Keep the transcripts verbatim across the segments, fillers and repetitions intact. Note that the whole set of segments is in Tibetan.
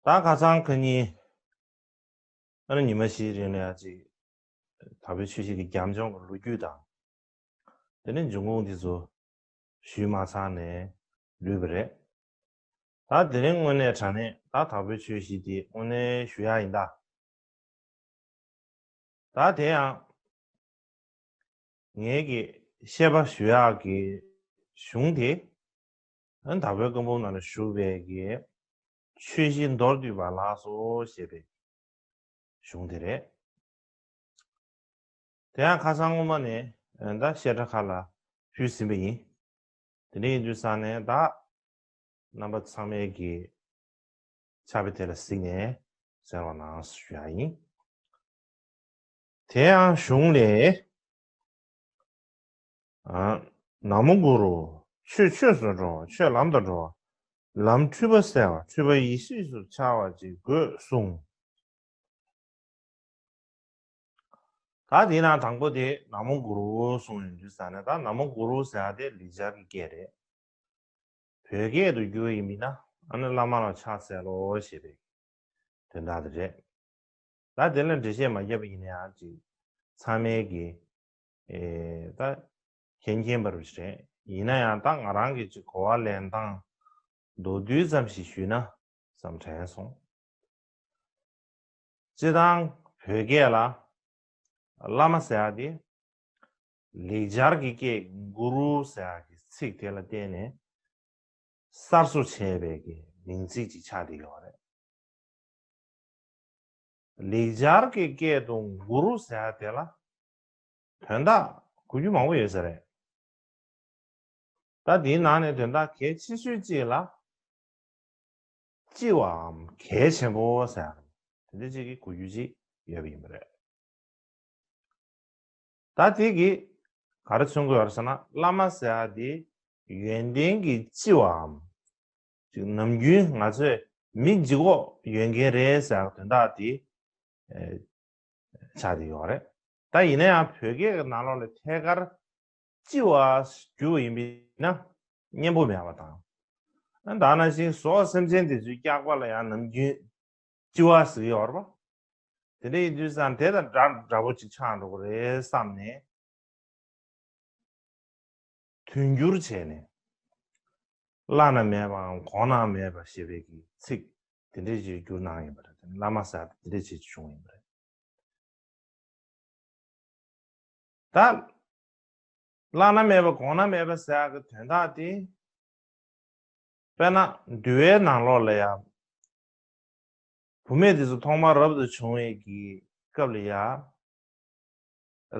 ད་ཁ་སང་ཁ་ཉིན་ཨ་ནི་ཉི་མ་བཞིའི་རིང་ལ་ཡ་ཅིག་དྭགས་པོའི་ཆོས་བཤད་ཀྱི་རྒྱབ་ལྗོངས་ཀྱི་ལོ་རྒྱུས་དང་། དེ་ནས་འབྱུང་ཁུངས་འདི་ཚོ་ཞུས་མ་ཚར་ནས་ལུས་པ་རེད། ད་དེ་རིང་དངོས་གནས་དྲང་གནས་ད་དྭགས་པོའི་ཆོས་བཤད་འདི་དངོས་གནས་ཞུ་ཡག་ཡིན་ད། ད་དེ་ཡང་ངེད་ཀྱི་བཤད་པ་ཞུ་ཡག་གི་གཞུང་དེ་ཨ་ནི་དྭགས་པོའི་བཀའ་འབུམ་ནང་ལ་བཞུགས་པའི་གི་ཆོས་བཤད་མདོར་བསྡུས་པ་ལགས་སོ་ཞེས་པའི་གཞུང་དེ་རེད། དེ་ཡང་ཁ་སང་སྔོན་མ་ནས་ད་བཤད་གྲྭ་ཁག་ལ་ཕུལ་ཟིན་པ་ཡིན། དེ་འདྲ་ཡིན་དུས་ཙང་ནས་ད་རྣམ་པ་ཚང་མས་ཀྱི་ཕྱག་དཔེ་དེ་ལ་གཟིགས་ནས་གསན་རོགས་གནང་ཞུ་ཡག་ཡིན། དེ་ཡང་གཞུང་ལས། ཨ། ན་མོ་གུ་རུ། ཆོས་ཆོས་སུ་འགྲོ་བ། ཆོས་ལམ་དུ་འགྲོ་བ། ལམ་འཁྲུལ་པ་སེལ་བ། འཁྲུལ་པ་ཡེ་ཤེས་སུ་འཆར་བ་ཅིག་དགོས་གསུངས། ད་དེའི་ནང་དང་པོ་དེ་ན་མོ་གུ་རུ་གསུངས་ཡོང་དུས་ཙང་ནས་ད་ན་མོ་གུ་རུ་ཟེར་ཡག་དེ་ལེགས་སྦྱར་གྱི་སྐད་རེད། བོད་སྐད་དུ་བསྒྱུར་བ་ཡིན་ན་ཨ་ནི་བླ་མ་ལ་ཕྱག་འཚལ་ལོ་ཞེས་པའི་དོན་དག་དེ་རེད། ད་དེ་ལ་འགྲེལ་བཤད་མ་བརྒྱབ་པ་ཡིན་ན་ཡང་ཅིག་ཚང་མས་ཀྱི་ཨེ་ད་མཁྱེན་མཁྱེན་པ་རུ་ཞིག་རེད། ཡིན་ན་ཡང་ད་ང་རང་གི་ཅིག་གོ་བ་ལེན་སྟངས་མདོར་བསྡུས་ཙམ་ཞིག་ཞུས་ན་བསམ་དྲན་སོང་། སྤྱིར་བཏང་བོད་སྐད་ལ་བླ་མ་ཟེར་ཡག་དེ་ལེགས་སྦྱར་གྱི་སྐད་གུ་རུ་ཟེར་ཡག་གི་ཚིག་དེ་ལ་བརྟེན་ནས་གསར་བཟོ་བྱས་པའི་གི་མིང་ཚིག་ཅིག་ཆགས་བསྡད་ཡོད་རེད། ལེགས་སྦྱར་གྱི་སྐད་དུ་གུ་རུ་ཟེར་ཡག་དེ་ལ་དོན་དག་གོ་རྒྱུ་མང་པོ་ཡོད་ས་རེད། ད་དེའི་ནང་ནས་དོན་དག་གལ་ཆེ་ཤོས་གཅིག་ལ་ལྕི་བའམ་གལ་ཆེན་པོ་ཟེར་ཡག་དེ་འདྲ་ཅིག་གི་གོ་རྒྱུ་ཅིག་ཡོད་པ་ཡིན་པ་རེད། ད་དེ་གིས་ག་རེ་མཚོན་གྱི་ཡོད་རེད་ཟེར་ན་བླ་མ་ཟེར་ཡག་དེ་ཡོན་ཏན་གྱི་ལྕི་བའམ་ཅིག་ནམ་རྒྱུན་ང་ཚོས་མི་ལྗིད་ཁོག་ཡོད་མཁན་རེད་ཟེར་ཡག་དོན་དག་དེ་ཨེ་ཆགས་བསྡད་ཡོད་རེད། ད་ཡིན་ན་ཡང་བོད་སྐད་ཀྱི་ནང་ལོགས་ལ་ཐད་ཀར་ལྕི་བ་བསྒྱུར་བ་ཡིན་པས་ན་སྙན་པོ་མེད་པ་དང་། ཨ་ད་ནང་བཞིན་ཟོག་སེམས་ཅན་དེ་ཚོའི་སྐྱག་པ་ལ་ཡང་ནམ་རྒྱུན་ལྕི་བ་ཟེར་གྱི་ཡོད་རེད་པ། དེ་འདྲ་ཡིན་དུས་ཙང་དེ་དང་འདྲ་འདྲ་པོ་ཅིག་ཆགས་འགྲོ་གི་རེད་བསམ་ནས། དོན་སྒྱུར་བྱས་ནས་བླ་ན་མེད་པའམ་གོང་ན་མེད་པ་ཞེས་པའི་གི་ཚིག་དེ་འདྲས་ཅིག་བསྒྱུར་གནང་ཡིན་པ་རེད། བླ་མ་ཟེར་དེ་འདྲས་ཅིག་བྱུང་ཡིན་པ་རེད། ད་བླ་ན་མེད་པ་གོང་ན་མེད་པ་ཟེར་ཡག་གི་དོན་དག་དེ། དཔེར་ན་འདུལ་བའི་ནང་ལོགས་ལ་ཡང་བུད་མེད་དེ་ཚོ་ཐོག་མར་རབ་ཏུ་བྱུང་བའི་གི་སྐབས་ལ་ཡང་།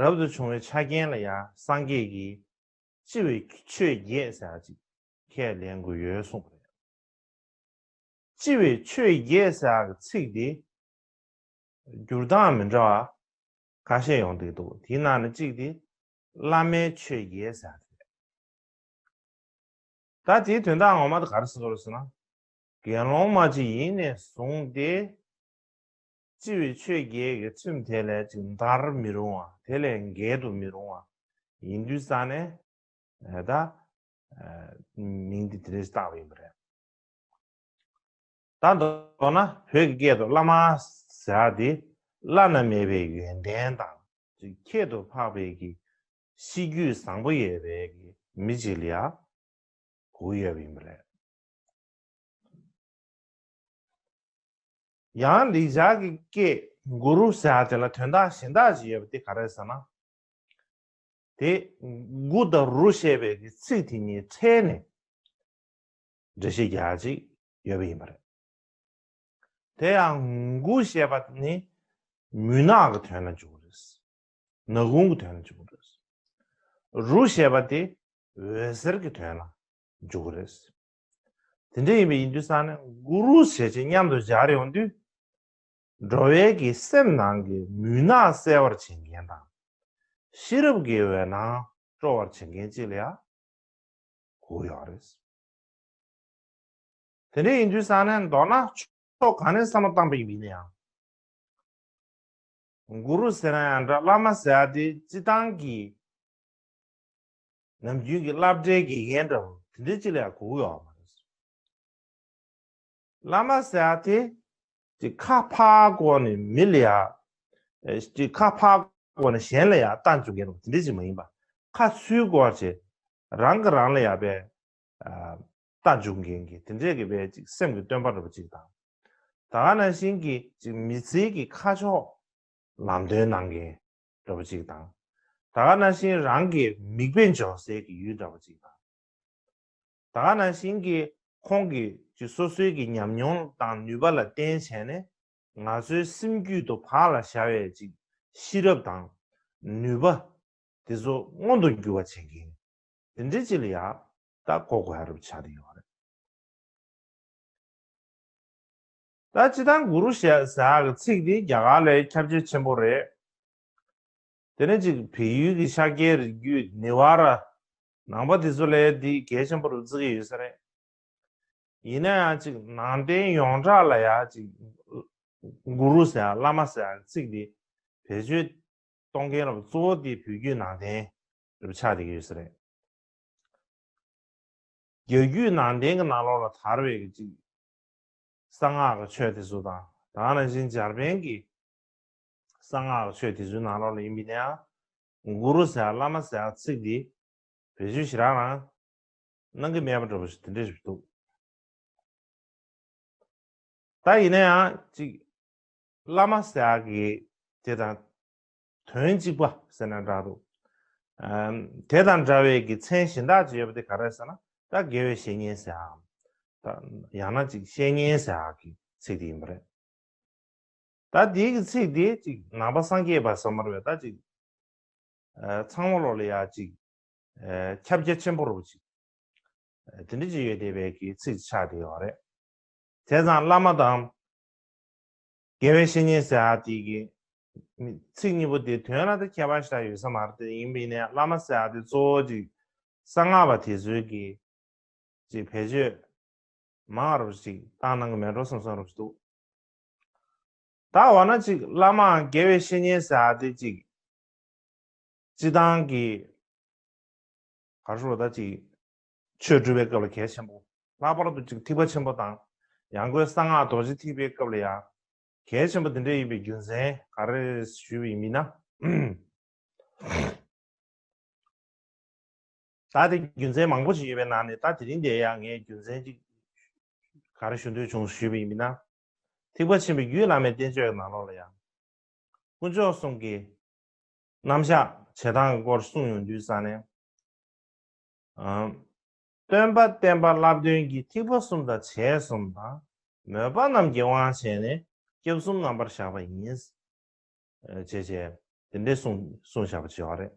རབ་ཏུ་བྱུང་བའི་ཆ་རྐྱེན་ལ་ཡང་སངས་རྒྱས་ཀྱིས་ལྕི་བའི་ཆོས་བརྒྱད་ཟེར་ཡག་ཅིག་ཁས་ལེན་དགོས་ཡོད་གསུངས་པ་རེད། ལྕི་བའི་ཆོས་བརྒྱད་ཟེར་ཡག་གི་ཚིག་དེ་བསྒྱུར་སྟངས་མི་འདྲ་བ་ཁ་ཤས་ཡོང་གི་འདུག་དེའི་ནང་ནས་གཅིག་དེ་བླ་མའི་ཆོས་བརྒྱད་ཟེར་ཡག་དེ་རེད། ད་དེའི་དོན་དག་ངོ་མ་དེ་ག་རེ་ཟེར་དགོས་རེད་ཟེར་ན། དགེ་སློང་མ་ཅིག་ཡིན་ནས་བཟུང་སྟེ། ལྕི་བའི་ཆོས་བརྒྱད་ཀྱི་ཚུལ་དེ་ལས་ཅིག་འདར་མི་རུང་བ། དེ་ལས་འགལ་དུ་མི་རུང་བ་ཡིན་དུས་ཙང་ནས་ད་མིང་འདི་དེ་འདྲས་བཏགས་པ་ཡིན་པ་རེད། ད་མདོར་ན་བོད་ཀྱི་སྐད་དུ་བླ་མ་ཟེར་ཡག་དེ་བླ་ན་མེད་པའི་ཡོན་ཏན་དང་ཅིག་ཁྱད་དུ་འཕགས་པའི་གི་གཤིས་རྒྱུད་བཟང་པོ་ཡོད་པའི་གི་མི་ཅིག་ལ་ཡང་གོ་ཡོད་པ་ཡིན་པ་རེད། ཡང་ལེགས་སྦྱར་གྱི་སྐད་གུ་རུ་ཟེར་ཡག་དེ་ལ་དོན་དག་གཞན་དག་ཅིག་ཡོད་པ་དེ་ག་རེ་ཟེར་ན། དེ་གུ་དང་རུ་ཞེས་པའི་གི་ཚིག་དེ་གཉིས་ཕྲལ་ནས་འགྲེལ་བཤད་རྒྱག་ཡག་ཅིག་ཡོད་པ་ཡིན་པ་རེད། དེ་ཡང་གུ་ཞེས་པ་ནི་མུན་ནག་གི་དོན་ལ་འཇུག་གི་རེད། ནག་ཁུང་གི་དོན་ལ་འཇུག་གི་རེད། རུ་ཞེས་པ་དེ་འོད་ཟེར་གྱི་དོན་ལ་འཇུག་གི་རེད། དེ་འདྲ་ཡིན་པ་ཡིན་དུས་ཙང་ནས་གུ་རུ་ཞེས་བྱས་མཉམ་དུ་སྦྱར་ཡོང་དུས། འགྲོ་བའི་གི་སེམས་ནང་གི་མུན་ནག་སེལ་བར་བྱེད་མཁན་དང་། ཤེས་རབ་ཀྱི་འོད་སྣང་སྤྲོ་བར་བྱེད་མཁན་ཅིག་ལ་ཡང་གོ་ཡོད་རེད། དེ་འདྲ་ཡིན་དུས་ཙང་ནས་མདོར་ན་ཕྱོགས་གང་ནས་བསམ་བློ་བཏང་པ་ཡིན་ན་ཡང་། གུ་རུ་ཟེར་ན་ཡང་འདྲ་བླ་མ་ཟེར་ཡག་དེ་སྤྱིར་བཏང་གི་ནམ་རྒྱུན་གྱི་སློབ་གྲྭའི་དགེ་རྒན་འདྲ་བོ་དེ་འདྲ་ཅིག་ལ་ཡང་གོ་གི་ཡོད་མ་རེད། བླ་མ་ཟེར་ཡག་དེ་ ཅིག་ཁ་ཕར་བསྐོར་ནས་མི་ལ་ཡ། ཨེ་ཅིག་ཁ་ཕར་བསྐོར་ནས་གཞན་ལ་ཡ་རྟ་འཇུ་མཁན་རེད་པ། དེ་འདྲ་ཅིག་མ་ཡིན་པ། ཁ་ཚུར་བསྐོར་བྱས་རང་གིས་རང་ལ་ཡ་པའི་ཨ་རྟ་འཇུ་མཁན་གྱི་དེ་འདྲས་ཀྱི་པའི་ཅིག་སེམས་ཀྱི་སྟོན་པ་འདྲ་པོ་ཅིག་དང་། ད་ག་ནང་བཞིན་གྱི་ཅིག་མི་ཚེ་གི་ཁ་ཕྱོགས་ལམ་སྟོན་གནང་མཁན་འདྲ་པོ་ཅིག་དང་། ད་ག་ནང་བཞིན་རང་གི་མིག་དཔེ་འཇོག་སའི་གི་ཡུལ་འདྲ་པོ་ཅིག་དང་། ད་ག་ནང་བཞིན་གྱི་ཁོང་གིས་ཅིག་སོ་སོའི་གི་ཉམས་མྱོང་དང་ནུས་པ་ལ་བརྟེན་བྱས་ནས་ང་ཚོའི་སེམས་རྒྱུད་དུ་བག་ལ་ཞ་བའི་ཅིག་ཤེས་རབ་དང་ནུས་པ་དེ་ཚོ་མངོན་དུ་འགྱུར་བ་བྱེད་མཁན་དེ་འདྲའི་ཅིག་ལ་ཡ་ད་གོ་དགོས་ཡ་རབ་ཆགས་བསྡད་ཡོད་རེད། ད་སྤྱིར་བཏང་གུ་རུ་ཞེས་ཟེར་ཡག་གི་ཚིག་འདི་རྒྱ་གར་ལ་ཁྱབ་ཆེ་ཆེན་པོ་རེད། དེ་ནས་ཅིག་བལ་ཡུལ་གྱི་ཤཱཀྱའི་རིགས་རྒྱུད་ནེ་ཝ་ར་ནང་པ་དེ་ཚོ་ལ་འདི་གལ་ཆེན་པོ་རུ་བརྩི་གི་ཡོད་ས་རེད། ཡིན་ན་ཡང་ཅིག་ནང་བསྟན་ཡོངས་གྲགས་ལ་ཡང་ཅིག་གུ་རུ་ཟེར་ཡག་བླ་མ་ཟེར་ཡག་ཚིག་འདི་བེད་སྤྱོད་གཏོང་མཁན་རབ་གཙོ་བོ་དེ་བོད་བརྒྱུད་ནང་བསྟན་རབ་ཆགས་བསྡད་ཀྱི་ཡོད་ས་རེད། རྒྱ་བརྒྱུད་ནང་བསྟན་གྱི་ནང་ལོགས་ལ་དར་བའི་གི་ཅིག་གསང་སྔགས་ཀྱི་ཆོས་དེ་ཚོ་དང་ད་ག་ནང་བཞིན་འཇར་པན་གྱི་གསང་སྔགས་ཀྱི་ཆོས་དེ་ཚོའི་ནང་ལོགས་ལ་ཡིན་པ་ཡིན་ན་ཡང་གུ་རུ་ཟེར་ཡག་བླ་མ་ཟེར་ཡག་ཚིག་འདི་བེད་སྤྱོད་ཞེ་དྲག་རང་གནང་གི་མེད་པ་འདྲ་པོ་ཞིག་དེ་འདྲ་ཞིག་འདུག་ད་ཡིན་ན་ཡང་ཅིག་བླ་མ་ཟེར་ཡག་གི་དེ་དང་དོན་གཅིག་པ་ཟེར་ན་འདྲ་འདུག་ཨམ། དེ་དང་འདྲ་བའི་གི་མཚན་གཞན་དག་ཅིག་ཡོད་པ་དེ་ག་རེ་ཟེར་ན་ད་དགེ་བའི་བཤེས་གཉེན་ཟེར་ཡག་ད་ཡང་ན་ཅིག་བཤེས་གཉེན་ཟེར་ཡག་གི་ཚིག་དེ་ཡིན་པ་རེད། ད་དེའི་གི་ཚིག་དེ་ཅིག་ནང་པ་སངས་རྒྱས་པ་ཟེར་མ་རེད་པས། ད་ཅིག་ཨ་ཚང་མ་ལོག་ལ་ཡ་ཅིག་ཨ་ཁྱབ་རྒྱ་ཆེན་པོ་རུ་ཅིག་ཨ་དེ་འདྲ་ཅིག་ཡོད་བསྡད་པའི་གི་ཚིག་ཆགས་བསྡད་ཡོད་རེད། བྱས་ཙང་བླ་མ་དང་དགེ་བའི་བཤེས་གཉེན་ཟེར་ཡག་དེ་གི་ཚིག་གཉིས་པོ་དེ་དོན་ལ་ད་ཁྱད་པར་ཞེ་དྲག་ཡོད་ས་མ་རེད། དེ་ཡིན་པ་ཡིན་ནའི་བླ་མ་ཟེར་ཡག་དེ་གཙོ་བོ་ཅིག་གསང་སྔགས་པ་དེ་ཚོའི་གི་ཅིག་བེད་སྤྱོད་མང་རུ་ཅིག་བཏང་གནང་གི་མེད་འགྲོ་བསམ་བསམ་རུ་ཅིག་འདུག་ད་འོ་ན་ཅིག་བླ་མའང་དགེ་བའི་བཤེས་གཉེན་ཟེར་ཡག་དེ་ཅིག་སྤྱིར་བཏང་གི་ག་རེ་ཞུ་དགོས་རེད། ད་ཅིག་ཆོས་སྒྲུབ་པའི་སྐབས་ལ་གལ་ཆེན་པོ། ལྷག་པར་དུ་ཅིག་ཐེག་པ་ཆེན་པོ་དང་ཡང་སྒོས་གསང་སྔགས་རྡོ་རྗེ་ཐེག་པའི་སྐབས་ལ་ཡང་གལ་ཆེན་པོ་དེ་འདྲ་ཡིན་པའི་རྒྱུ་མཚན་ག་རེ་ཞུས་པ་ཡིན་མིན་ན། ད་དེ་རྒྱུ་མཚན་མང་པོ་ཞིག་ཡོད་པའི་ནང་ནས་ད་དེ་རིང་འདིར་ཡང་ངས་རྒྱུ་མཚན་ཅིག་ག་རེ་ཞུ་འདོད་བྱུང་ཞུས་པ་ཡིན་ན། ཐེག་པ་ཆེན་པོའི་རྒྱུད་བླ་མའི་བསྟན་བཅོས་ཀྱི་ནང་ལོགས་ལ་ཡང་། དཀོན་མཆོག་གསུམ་གྱི་རྣམ་གཞག་བྱེད་སྟངས་ཀྱི་སྐོར་གསུངས་ཡོང་དུས་ཙང་ནས། ཨམ། སྟོན་པ་བསྟན་པ་བསླབ་སྟོན་གྱི་ཐེག་པ་གསུམ་དང་བྱས་གསུམ་དང་མོས་པ་རྣམས་ཀྱི་དབང་བྱས་ནས་སྐྱབས་གསུམ་རྣམ་པར་བཞག་པ་ཡིན། ཨ་བྱས་བྱས་དེ་འདྲའི་གསུངས་གསུངས་བཞག་པ་ཅིག་ཡོད་རེད།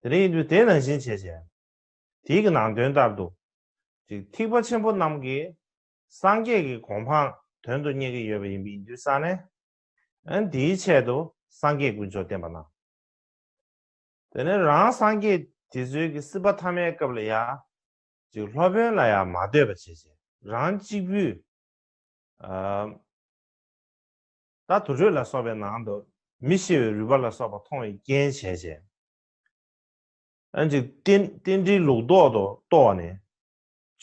དེ་འདྲ་ཡིན་དུས་དེ་ནང་བཞིན་བྱས་བྱས། དེའི་གི་ནང་དོན་ལྟར་དུ། ཅིག་ཐེག་པ་ཆེན་པོ་རྣམས་ཀྱིས་སངས་རྒྱས་ཀྱི་གོ་འཕང་དོན་དུ་གཉེར་གྱི་ཡོད་པ་ཡིན་པ་ཡིན་དུས་ཙང་ནས། ཨ་ནི་དེའི་ཆེད་དུ་སངས་རྒྱས་དཀོན་མཆོག་བསྟན་པ་གནང་། དེ་ནས་རང་སངས་རྒྱས་དེ་ཚོའི་གི་སྲིད་པ་ཐ་མའི་སྐབས་ལ་ཡང་ཅིག་སློབ་དཔོན་ལ་ཡང་མ་ལྟོས་པ་བྱས་བྱས་རང་གཅིག་པུས། ཨ། ད་དུར་ཁྲོད་ལ་སོགས་པའི་ནང་དུ་མི་ཤི་བའི་རུས་པ་ལ་སོགས་པ་མཐོང་བའི་རྐྱེན་བྱས་བྱས། ཨ་ནི་ཅིག་རྟེན་རྟེན་འབྲེལ་ལུགས་ལྡོག་ཏུ་གཏོར་ནས་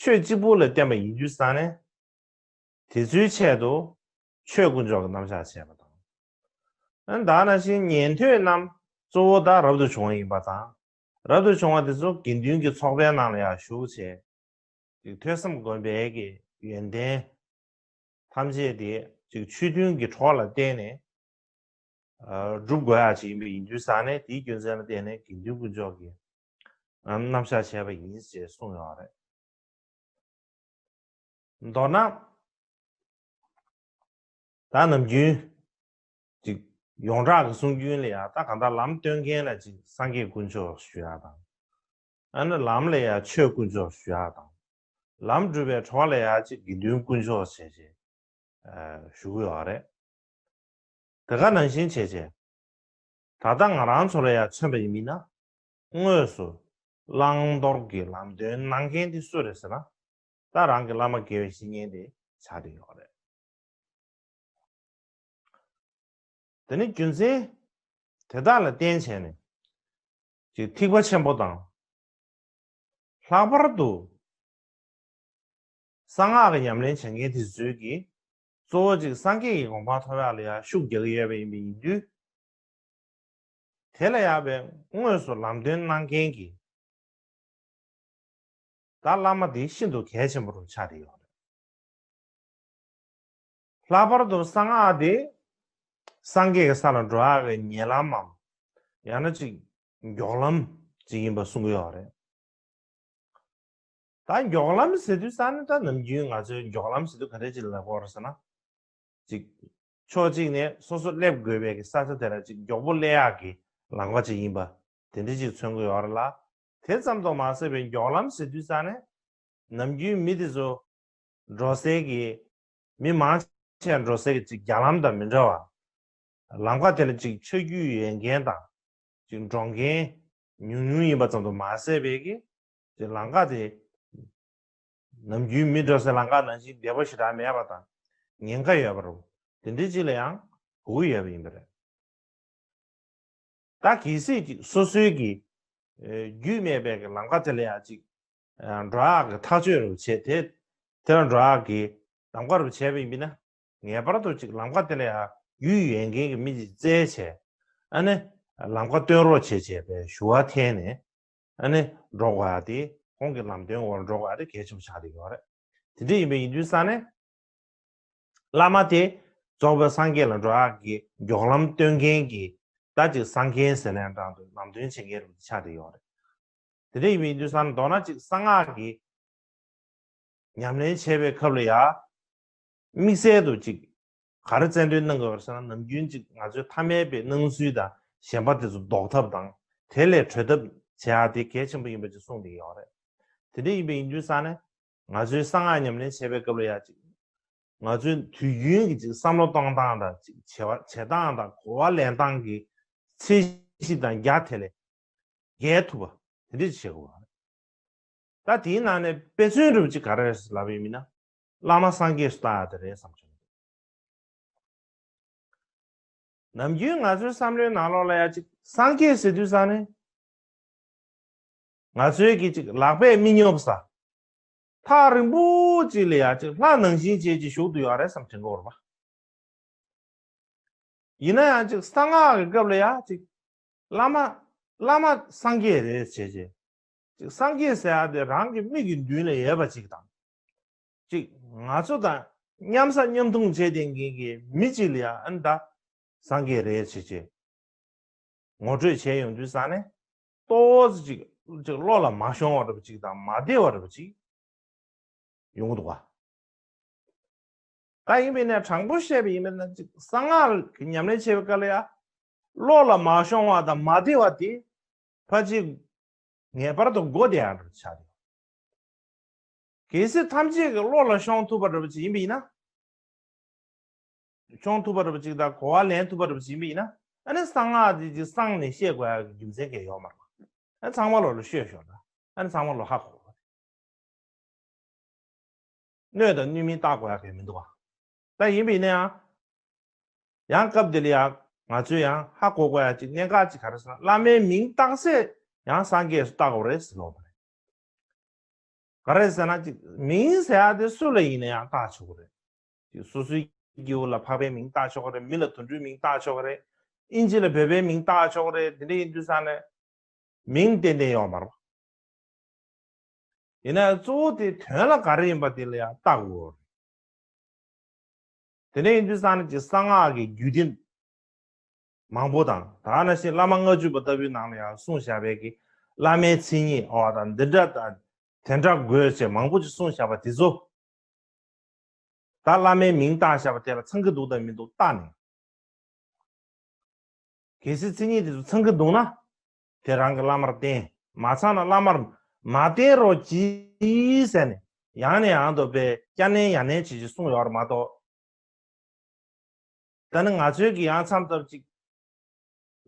ཆོས་གཅིག་པུ་ལ་བརྟེན་པ་ཡིན་དུས་ཙང་ནས། དེ་ཚོའི་ཆེད་དུ་ཆོས་དཀོན་མཆོག་གི་རྣམ་གཞག་བྱས་པ་དང་། ཨ་ནི་ད་ནང་བཞིན་ཉན་ཐོས་རྣམས་གཙོ་བོ་ད་རབ་ཏུ་བྱུང་བ་ཡིན་པ་དང་། རབ་ཏུ་བྱུང་བ་དེ་ཚོ་དགེ་འདུན་གྱི་ཚོགས་པའི་ནང་ལ་ཡང་ཞུགས་བྱས། ཅིག་ཐོས་བསམ་སྒོམ་པའི་གི་ཡོན་ཏན་ཐམས་ཅད་དེ་ཅིག་ཆོས་མཐུན་གྱི་གྲོགས་ལ་བརྟེན་ནས་ཨ་སྒྲུབ་དགོས་ཡག་ཅིག་ཡིན་པ་ཡིན་དུས་ཙང་ནས་དེའི་རྒྱུ་མཚན་ལ་བརྟེན་ནས་དགེ་འདུན་དཀོན་མཆོག་གི་ཨ་རྣམ་གཞག་བྱས་པ་ཡིན་ཞེས་གསུངས་ཡོད་རེད། མདོར་ན། ད་ནམ་རྒྱུན་ཅིག་ཡོངས་གྲགས་ཀྱི་གསུང་རྒྱུན་ལ་ཡང་ད་གང་ལྟར་ལམ་སྟོན་མཁན་ལ་ཅིག་སངས་རྒྱས་དཀོན་མཆོག་ཞུ་ཡག་དང་། ཨ་ནི་ལམ་ལ་ཡང་ཆོས་དཀོན་མཆོག་ཞུ་ཡག་དང་། ལམ་སྒྲུབ་པའི་གྲོགས་ལ་ཡང་ཅིག་དགེ་འདུན་དཀོན་མཆོག་བྱས་བྱས་ཞུ་གི་ཡོད་རེད། དེ་ག་ནང་བཞིན་བྱས་བྱས། ད་ལྟ་ང་རང་ཚོ་ལ་ཡང་མཚོན་པ་ཡིན་མིན་ན། དངོས་སུ་བླང་དོར་གྱི་ལམ་སྟོན་གནང་མཁན་དེ་སུ་རེད་ཟེར་ན། ད་རང་གི་བླ་མ་དགེ་བའི་བཤེས་གཉེན་དེ་ཆགས་བསྡད་ཡོད་རེད། དེ་ནི་རྒྱུ་མཚན་དེ་དག་ལ་བརྟེན་བྱས་ནས་ཀྱི་ཐེག་པ་ཆེན་པོ་དང་། ལྷག་པར་དུ་གསང་སྔགས་ཀྱི་ཉམས་ལེན་བྱེད་མཁན་དེ་ཚོའི་གི་ གཙོ་བོ་ཅིག་སངས་རྒྱས་ཀྱི་གོ་འཕང་ཐོབ་ཡག་ལ་ཡང་ཤུགས་རྒྱག་གི་ཡོད་པ་ཡིན་པ་ཡིན་དུས། དེ་ལ་ཡང་བའི་དངོས་སུ་ལམ་སྟོན་གནང་མཁན་གྱི་ད་བླ་མ་དེ་ཤིན་ཏུ་གལ་ཆེན་པོ་རུ་ཆགས་བསྡད་ཡོད་རེད། ལྷག་པར་དུ་གསང་སྔགས་དེ་སངས་རྒྱས་ཀྱི་ས་ལ་འགྲོ་ཡག་གི་ཉེ་ལམ་མམ། ཡང་ན་ཅིག་མགྱོགས་ལམ་ཅིག་ཡིན་པ་གསུང་གི་ཡོད་རེད། ད་མགྱོགས་ལམ་ཟེར་དུས་ཙང་ནི་ད་ནམ་རྒྱུན་ང་ཚོས་མགྱོགས་ལམ་ཟེར་དུས་ག་འདྲ་ཅིག་ལབ་ཀྱི་ཡོད་རེད་ཟེར་ན། ཅིག་ཕྱོགས་གཅིག་ནས་སོ་སོ་སླེབས་དགོས་པའི་གི་ས་ཆ་དེ་ལ་ཅིག་མགྱོགས་པོ་སླེབས་ཡག་གི་ལམ་ཁ་ཅིག་ཡིན་པ་དེ་འདྲ་ཅིག་མཚོན་གྱི་ཡོད་རེད་ལ། དེ་ཙམ་དུ་མ་ཟད་པའི་མགྱོགས་ལམ་ཟེར་དུས་ཙང་ནས་ནམ་རྒྱུན་མི་དེ་ཚོ་འགྲོ་སའི་གི་མི་མང་ཆེ་འགྲོ་སའི་གི་ཅིག་རྒྱ་ལམ་དང་མི་འདྲ་བ། ལམ་ཁ་དེ་ལ་ཅིག་ཆ་རྒྱུས་ཡོད་མཁན་དང་། ཅིག་འགྲོ་མཁན་ཉུང་ཉུང་ཡིན་པ་ཙམ་དུ་མ་ཟད་པའི་གི་ཅིག་ལམ་ཁ་དེ་ནམ་རྒྱུན་མི་འགྲོ་སའི་ལམ་ཁ་ནང་བཞིན་བདེ་པོ་ཞེ་དྲག་མེད་པ་དང་ཉེན་ཁ་ཡོད་པ་རུ་དེ་འདྲའི་ཅིག་ལ་ཡང་གོ་གི་ཡོད་པ་ཡིན་པ་རེད། ད་གལ་སྲིད་ཅིག་སོ་སོའི་གི་ཨེ་རྒྱུས་མེད་པའི་གི་ལམ་ཁ་དེ་ལ་ཡང་ཅིག་ཨ་འགྲོ་ཡག་གི་ཐག་གཅོད་རུ་བྱས་ཏེ་དེ་ལ་འགྲོ་ཡག་གི་གདམ་ག་རུ་བྱས་པ་ཡིན་པ་ན་ངེས་པར་དུ་ཅིག་ལམ་ཁ་དེ་ལ་ཡང་རྒྱུས་ཡོད་མཁན་གྱི་མི་ཅིག་བཙལ་བྱས། ཨ་ནི་ལམ་ཁ་སྟོན་རོགས་བྱས་བྱས་པའི་ཞུ་བ་འཐེན་ནས་ཨ་ནི་འགྲོ་དགོས་ཡག་དེ་ཁོང་གི་ལམ་སྟོན་འོག་ལ་འགྲོ་དགོས་ཡག་དེ་གལ་ཆེན་པོ་ཆགས་བསྡད་ཡོད་རེད། དེ་འདྲ་ཡིན་པ་ཡིན་དུས་ཙང་ནས། བླ་མ་དེ་རྫོགས་པའི་སངས་རྒྱས་ལ་འགྲོ་ཡག་གི་མགྱོགས་ལམ་སྟོན་མཁན་གྱི་ད་ཅིག་སངས་རྒྱས་ཟེར་ནའང་འདྲ་འདུག་ལམ་སྟོན་བྱེད་མཁན་རུ་ཆགས་བསྡད་ཡོད་རེད། དེ་འདྲ་ཡིན་པའི་དུས་ཙང་མདོར་ན་ཅིག་གསང་སྔགས་ཀྱི་ཉམས་ལེན་བྱེད་པའི་སྐབས་ལ་ཡང་དམིགས་བསལ་དུ་ཅིག་ག་རེ་རྩལ་འདོན་གནང་དགོས་པ་རེད་ཟེར་ན། ནམ་རྒྱུན་ཅིག་ང་ཚོའི་ཐ་མལ་པའི་སྣང་ཚུལ་དང་ཞེན་པ་དེ་ཚོ་ཟློག་ཐབས་དང་དེ་ལས་གྲོལ་ཐབས་བྱེད་ཡག་དེ་གལ་ཆེན་པོ་ཡིན་པ་ཅིག་གསུངས་བསྡད་ཀྱི་ཡོད་རེད། དེ་འདྲ་ཡིན་པའི་ཡིན་དུས་ཙང་ནས། ང་ཚོའི་གསང་སྔགས་ཉམས་ལེན་བྱེད་པའི་སྐབས་ལ་ཡང་ཅིག་ང་ཚོའི་དུས་རྒྱུན་གྱི་ཅིག་བསམ་བློ་གཏོང་སྟངས་དང་ཅིག་བྱེད་པ་བྱེད་སྟངས་དང་གོ་བ་ལེན་སྟངས་ཀྱི་ཚད་གཞི་དང་རྒྱ་དེ་ལས་བརྒལ་ཐུབ་པ་དེ་འདྲ་ཅིག་བྱེད་དགོས་པ་རེད། ད་དེའི་ནང་ནས་དཔེ་མཚོན་རུ་ཅིག་ག་རེ་རེད་ལབ་པ་ཡིན་ན། བླ་མ་སངས་རྒྱས་སུ་བལྟ་ཡག་དེ་རེད་བསམ་བྱུང་། ནམ་རྒྱུན་ང་ཚོའི་བསམ་བློའི་ནང་ལོགས་ལ་ཡང་ཅིག་སངས་རྒྱས་ཟེར་དུས་ཙང་ནས། ང་ཚོའི་གི་ཅིག་ལག་པས་མི་སྙོབ་ས། ཐག་རིང་པོ་ཅིག་ལ་ཡང་ཅིག་ལྷ་ནང་བཞིན་བྱས་ཅིག་བཞུགས་བསྡད་ཡོད་རེད་བསམ་དྲན་གྱི་ཡོད་རེད་པ། ཡིན་ན་ཡང་ཅིག་གསང་སྔགས་ཀྱི་སྐབས་ལ་ཡང་ཅིག་བླ་མ་བླ་མ་སངས་རྒྱས་རེད་བྱས་བྱས། ཅིག་སངས་རྒྱས་ཟེར་ཡག་དེ་རང་གི་མིག་གི་མདུན་ལ་ཡོད་པ་ཅིག་དང་། ཅིག་ང་ཚོ་དང་མཉམ་ཟ་མཉམ་འཐུང་བྱས་བསྡད་མཁན་གྱི་མི་གཅིག་ལ་ཡང་ཨ་ནི་ད་སངས་རྒྱས་རེད་བྱས་བྱས། ངོ་སྤྲོད་བྱས་ཡོང་དུས་ཙང་ནས་ཏོག་ཙམ་ཅིག་ཅིག་བློ་ལ་མ་ཤོང་བ་འདྲ་པོ་ཅིག་དང་མ་བདེ་བ་འདྲ་པོ་ཅིག་ཡོང་གི་འདུག་ག། ད་ཡིན་པས་ན་དྲང་པོ་བཤད་པ་ཡིན་པས་ན་ཅིག་གསང་སྔགས་ཀྱི་ཉམས་ལེན་བྱེད་པའི་སྐབས་ལ་ཡང་བློ་ལ་མ་ཤོང་བ་དང་མ་བདེ་བ་དེ་ཕལ་ཆེར་ངེས་པར་དུ་དགོས་བསྡད་ཡག་འདྲ་པོ་ཆགས་ཡོད། གལ་སྲིད་ཐམས་ཅད་ཀྱི་བློ་ལ་ཤོང་ཐུབ་པ་འདྲ་པོ་ཅིག་ཡིན་པ་ཡིན་ན། ཤོང་ཐུབ་པ་འདྲ་པོ་ཅིག་དང་གོ་བ་ལེན་ཐུབ་པ་འདྲ་པོ་ཅིག་ཡིན་པ་ཡིན་ན། ཨ་ནི་གསང་སྔགས་དེ་ཅིག་གསང་ནས་བཤད་དགོས་ཡག་གི་རྒྱུ་མཚན་གང་ཡང་ཡོད་མ་རེད། ཨ་ནི་ཚང་མ་ལོ་ལ་ཤོད་ཤོག་ད། ཨ་ནི་ཚང་མ་ལོ་ཧ་གོ། སྣོད་དང་སྣོད་མིན་བརྟག་དགོས་ཡག་གང་ཡང་མི་འདུག་ག། ད་ཡིན་པ་ཡིན་ན་ཡང་། ཡང་སྐབས་འདི་ལ་ཡང་ང་ཚོས་ཡང་ཧ་གོ་དགོས་ཡག་ཅིག་གནད་འགག་ཅིག་ག་རེ་ཟེར་ན། བླ་མའི་མིང་བཏགས་སའི་ཡང་སངས་རྒྱས་སུ་བལྟ་དགོས་རེད་ཟེར་ལབ་པ་རེད། ག་རེ་ཟེར་ན་ཅིག་མིང་ཟེར་ཡག་དེ་སུ་ལ་ཡིན་ན་ཡང་བཏགས་ཆོག་གི་རེད། ཅིག་སོ་སོའི་སྐྱེ་བོ་ལ་འཕགས་པའི་མིང་བཏགས་ཆོག་གི་རེད། མི་ལ་དུད་འགྲོའི་མིང་བཏགས་ཆོག་གི་རེད། ཨིན་ཇི་ལ་བོད་པའི་མིང་བཏགས་ཆོག་གི་རེད། དེ་འདྲ་ཡིན་དུས་ཙང་ནས་མིང་ཏན་ཏན་ཡོད་མ་རེད། ཡིན་ན་ཡང་གཙོ་བོ་དེ་དོན་ལ་ག་རེ་ཡིན་པ་དེ་ལ་ཡང་བལྟ་དགོས། དེ་འདྲ་ཡིན་དུས་ཙང་ནས་ཀྱི་གསང་སྔགས་ཀྱི་རྒྱུད་སྡེ་མང་པོ་དང་། ད་ག་ནང་བཞིན་བླ་མ་ལྔ་བཅུ་པ་ལྟ་བུའི་ནང་ལ་ཡང་གསུངས་བཞག་པའི་གི་བླ་མའི་མཚན་ཉིད་འོ་དང་འདི་འདྲ་དང་དེ་འདྲ་དགོས་ཅེས་མང་པོ་ཅིག་གསུངས་བཞག་པ་དེ་ཚོ། ད་བླ་མའི་མིང་བཏགས་བཞག་པ་དེ་ལ་ཚང་གི་འདུག་དང་མི་འདུག་བལྟ་ནས། གལ་སྲིད་མཚན་ཉིད་དེ་ཚོ་ཚང་གི་འདུག་ན། དེ་རང་གི་བླ་མར་བསྟེན། མ་ཚང་ན་བླ་མར་མ་བསྟེན་རོགས་གྱིས་ཟེར་ནས་ཡང་ནས་ཡང་དུ་དཔེ་བསྐྱར་ནས་ཡང་ནས་བྱེད་ཀྱི་གསུངས་ཡོད་རེད་མ་གཏོགས། ད་ནི་ང་ཚོའི་གི་ཡང་མཚམས་ཐབས་ཅིག་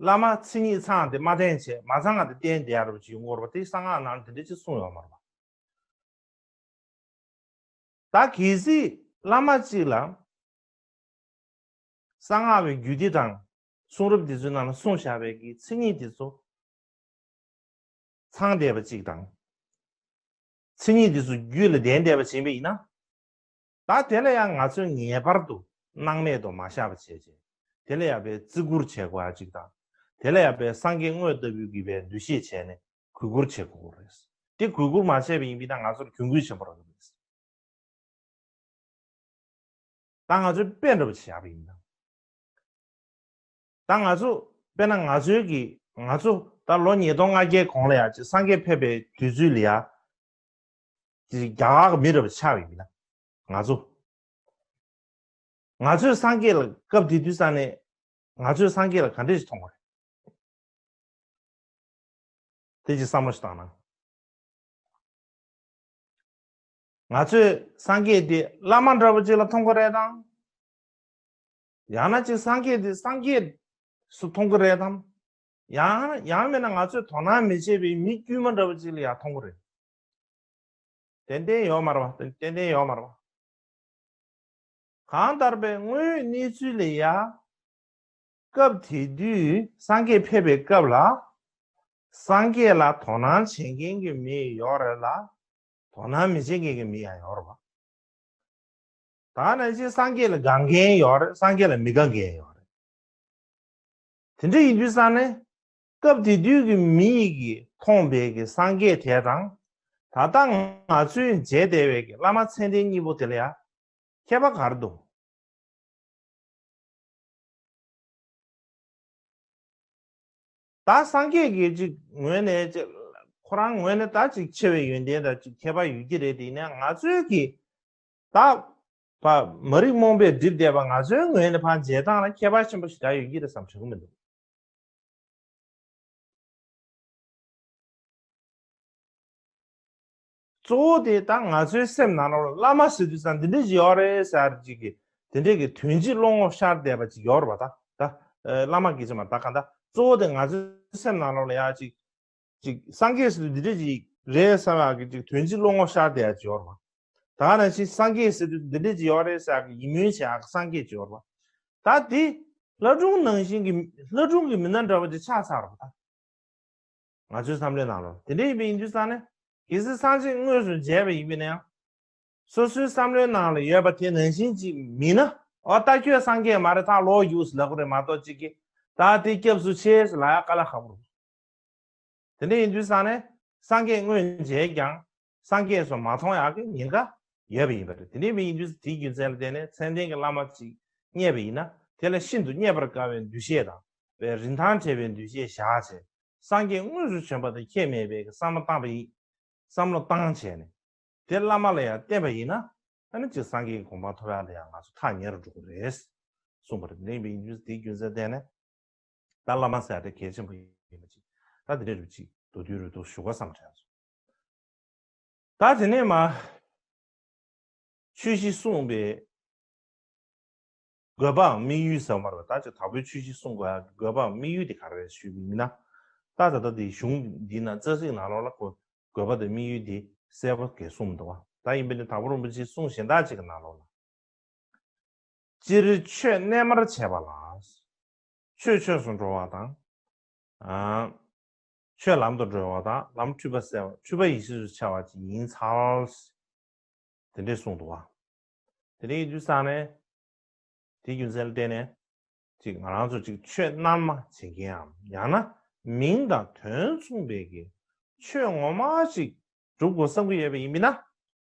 བླ་མ་མཚན་ཉིད་ཚང་དེ་མ་བསྟེན་བྱས། མ་ཚང་ང་དེ་བསྟེན་བསྡད་ཡ་རོགས་ཀྱི་ཡོང་གི་ཡོད་རེད་པ། དེ་གསང་སྔགས་ནང་དེ་འདྲ་ཅིག་གསུངས་ཡོད་མ་རེད་པ། ད་གལ་སྲིད་བླ་མ་གཅིག་ལ་གསང་སྔགས་པའི་རྒྱུད་སྡེ་དང་གསུང་རབ་འདི་ཚོའི་ནང་ལ་གསུངས་བཞག་པའི་གི་མཚན་ཉིད་འདི་ཚོ་ཚང་བསྡད་པ་གཅིག་དང་། མཚན་ཉིད་འདི་ཚོ་རྒྱུད་ལ་ལྡན་བསྡད་པ་ཅིག་ཡིན་པ་ཡིན་ན། ད་དེ་ལ་ཡང་ང་ཚོས་ངེས་པར་དུ་ སྣང་མེད་དུ་མ་ཤར་བ་བྱས་བྱས། དེ་ལ་ཡང་པའི་བརྩི་བཀུར་བྱེད་དགོས་ཡ་གཅིག་དང་། དེ་ལ་ཡང་པའི་སངས་རྒྱས་དངོས་ལྟ་བུའི་གི་པའི་འདུ་ཤེས་བྱས་ནས་གུས་བཀུར་བྱེད་དགོས་རེད། དེ་གུས་བཀུར་མ་བྱས་པ་ཡིན་པས་ན་ང་ཚོར་གྱོང་གུད་ཆེན་པོ་རག་གི་རེད། ད་ང་ཚོས་དཔེ་འདྲ་པོ་བྱས་པ་ཡིན་ན། ད་ང་ཚོ་དཔེར་ན་ང་ཚོའི་གི་ང་ཚོ་ད་ལོ་ཉིས་སྟོང་ལྔ་བརྒྱའི་གོང་ལ་ཡ་ཅིག་སངས་རྒྱས་ཕེབས་པའི་དུས་ཚོད་ལ་ཡ། ཅིག་རྒྱ་གར་གི་མི་འདྲ་པོ་ཆགས་པ་ཡིན་ན། ང་ཚོ། ང་ཚོས་སངས་རྒྱས་ལ་སྐབས་དེ་དུས་ས་ནས་ང་ཚོས་སངས་རྒྱས་ལ་ག་འདྲས་ཞིག་མཐོང་བ་རེད། དེ་ཅིག་བསམ་བློ་ཞིག་བཏང་ན། ང་ཚོས་སངས་རྒྱས་དེ་བླ་མ་འདྲ་པོ་ཅིག་ལ་མཐོང་གི་རེད་དམ། ཡང་ན་ཅིག་སངས་རྒྱས་དེ་སངས་རྒྱས་སུ་མཐོང་གི་རེད་དམ། ཡང་ཡང་མིན་ན་ང་ཚོས་དོ་སྣང་མི་བྱེད་པའི་མི་དཀྱུས་མ་འདྲ་པོ་ཅིག་ལ་ཡང་མཐོང་གི་རེད། ཏན་ཏན་ཡོད་མ་རེད་པ། ཏན་ཏན་ཡོད་མ་རེད་པ། གང་ལྟར་པའི་དངོས་ཡོད་གནས་ཚུལ་ལ་ཡ། སྐབས་དེ་དུས་སངས་རྒྱས་ཕེབས་པའི་སྐབས་ལ། སངས་རྒྱས་ལ་དོ་སྣང་བྱེད་མཁན་གྱི་མི་ཡོད་རེད་ལ། དོ་སྣང་མི་བྱེད་མཁན་གྱི་མི་ཡང་ཡོད་རེད་པ། ད་ནང་བཞིན་སངས་རྒྱས་ལ་དགའ་མཁན་ཡོད་རེད། སངས་རྒྱས་ལ་མི་དགའ་མཁན་ཡོད་རེད། དེ་འདྲ་ཡིན་དུས་ཙང་ནས། སྐབས་དེ་དུས་ཀྱི་མི་ཡིས་ཀྱིས་མཐོང་པའི་གི་སངས་རྒྱས་དེ་དང་། ད་ལྟ་ང་ཚོས་མཇལ་བསྡད་པའི་གི་བླ་མ་མཚན་ལྡན་གཉིས་པོ་དེ་ལ་ཡང་ཁྱད་པར་ག་རེ་འདུག་ད་སངས་རྒྱས་ཀྱི་ཅིག་ངོས་ནས་ཅིག་ཁོ་རང་ངོས་ནས་ད་ཅིག་ཆེ་བའི་ཡོན་ཏན་དང་ཅིག་ཁྱད་པར་ཡོད་ཀྱི་རེད། དེ་ཡིན་ན་ང་ཚོའི་གི་ད་བ་མ་རིག་རྨོངས་པས་བསྒྲིབས་བསྡད་པ་ང་ཚོའི་ངོས་ནས་ཕར་མཇལ་སྟངས་ལ་ཁྱད་པར་ཆེན་པོ་ཞིག་ད་ཡོད་ཀྱི་རེད་བསམ་དྲན་གྱི་མི་འདུག་གཙོ་བོ་དེ་ད་ང་ཚོའི་སེམས་ནང་ལོགས་ལ་བླ་མ་ཟེར་དུས་ཙང་འདི་འདྲ་ཞིག་ཡོད་རེད་ཟེར་ཅིག་གི་དེ་འདྲས་ཀྱི་དོན་སྤྱི་བློ་ངོར་ཤར་བསྡད་པ་ཅིག་ཡོད་རེད་པ། ད་ད་བླ་མ་སྐད་ཆ་མ་ད་གང་ད་གཙོ་བོ་དེ་ང་ཚོའི་སེམས་ནང་ལོགས་ལ་ཡ་ཅིག་ཅིག་སངས་རྒྱས་ཟེར་དུས་འདི་འདྲ་ཞིག་རེད་བསམ་ཡག་གི་ཅིག་དོན་སྤྱི་བློ་ངོར་ཤར་བསྡད་ཡ་ཅིག་ཡོད་རེད་པ། ད་ག་ནང་བཞིན་སངས་རྒྱས་ཟེར་དུས་འདི་འདྲས་ཅིག་ཡོད་རེད་ཟེར་ཡག་གི་ཡིད་སྨོན་བྱེད་ཡག་གི་སངས་རྒྱས་ཅིག་ཡོད་རེད་པ། ད་དེ་ལྷ་སྒྲུང་ནང་བཞིན་གྱི་ལྷ་སྒྲུང་གི་མི་སྣ་འདྲ་བ་ཅིག་ཆགས་ཚར་བ་ད། ང་ཚོའི་བསམ་བློའི་ནང་ལ་དེ་འདྲ་ཡིན་པ་ཡིན་དུས་ཙང་ནས་གལ་སྲིད་སངས་རྒྱས་དངོས་སུ་མཇལ་བ་ཡིན་པ་ན་ཡང་། སོ་སོའི་བསམ་བློའི་ནང་ལ་ཡོད་པ་དེ་ནང་བཞིན་ཅིག་མིན་ན། ཨོ་ད་ཁྱོད་སངས་རྒྱས་མ་རེད། ད་ལོག་རྒྱུགས་ལབ་ཀྱི་རེད་མ་གཏོགས་ཅིག་གིས་ད་དེ་སྐྱབས་སུ་མཆི་ལབ་ཡ་དཀའ་ལས་ཁག་པོ་རེད། དེ་འདྲ་ཡིན་དུས་ཙང་ནས་སངས་རྒྱས་དངོས་མཇལ་ཀྱང་སངས་རྒྱས་སུ་མ་མཐོང་ཡག་གི་ཉེན་ཁ་ཡོད་པ་ཡིན་པ་རེད། དེ་འདྲ་ཡིན་དུས་དེའི་རྒྱུ་མཚན་ལ་བརྟེན་ནས་མཚན་ལྡན་གྱི་བླ་མ་ཅིག་རྙེད་པ་ཡིན་ན་དེ་ལ་ཤིན་ཏུ་རྙེད་པར་དཀའ་བའི་འདུ་ཤེས་དང་བའི་རིན་ཐང་བྲལ་བའི་འདུ་ཤེས་བཞག་བྱས་སངས་རྒྱས་དངོས་སུ་བྱོན་པ་དང་ཁྱད་མེད་པའི་བསམ་བློ་བཏང་པ་ཡིན། བསམ་བློ་བཏང་བྱས་ནས་དེ་བླ་མ་ལ་ཡང་བརྟེན་པ་ཡིན་ན་ཨ་ནི་ཅིག་སངས་རྒྱས་ཀྱི་གོ་འཕང་ཐོབ་ཡག་ལ་ཡང་ང་ཚོ་ཐག་ཉེ་རུ་འགྲོ་གི་རེད་གསུངས་པ་རེད། དེ་འདྲ་ཡིན་པའི་དེའི་རྒྱུ་མཚན་བརྟེན་ནས། ད་བླ་མ་ཟེར་ཡ་དེ་གལ་ཆེན་པོ་ཡིན་པ་ཅིག་ད་དེ་འདྲ་རུ་ཅིག་མདོར་བསྡུས་རུ་འདུག་ཞུ་ག་བསམ་དྲན་སོང་། ད་དེ་ནས་མ་ཆོས་བཞི་གསུངས་པའི་དགོས་པའམ་དམིགས་ཡུལ་ཟེར་བ་མ་རེད་པ། ད་ཅིག་དང་པོའི་ཆོས་བཞི་གསུང་དགོས་ཡ་དགོས་པའམ་དམིགས་ཡུལ་དེ་ག་རེ་རེད་ཞུས་པ་ཡིན་ན། ད་ད་ལྟ་དེ་གཞུང་འདི་ན་རྩ་ཚིག་ནང་ལོགས་ལ་ཁོ་དགོས་པ་དང་དམིགས་ཡུལ་དེ་གསལ་པོ་གས་གསུངས་འདུག་བ། ད་ཡིན་པ་ནི་དང་པོ་རིན་པོ་ཆེའི་གསུང་གཞན་དག་ཅིག་གི་ནང་ལོགས་ལ། སྤྱིར་ཆོས་རྣལ་མར་བྱས་པ་ལ། ཆོས་ཆོས་སུ་འགྲོ་བ་དང་། ཨ། ཆོས་ལམ་དུ་འགྲོ་བ་དང་ལམ་འཁྲུལ་པ་སེལ་བ་འཁྲུལ་པ་ཡེ་ཤེས་སུ་འཆར་བ་ཅིག་ཡིན་ཚར། དེ་འདྲས་གསུངས་འདུག་བ། དེ་འདྲས་ཡིན་དུས་ཙང་ནས། དེའི་རྒྱུ་མཚན་ལ་བརྟེན་ནས། ཅིག་ང་རང་ཚོ་ཅིག་ཆོས་རྣལ་མ་བྱེད་མཁན་ཡང་ཡང་ན་མིང་དང་དོན་མཚུངས་པའི་གི་ཆོས་ངོ་མ་ཅིག་སྒྲུབ་དགོས་བསམ་གྱི་ཡོད་པ་ཡིན་པས་ན།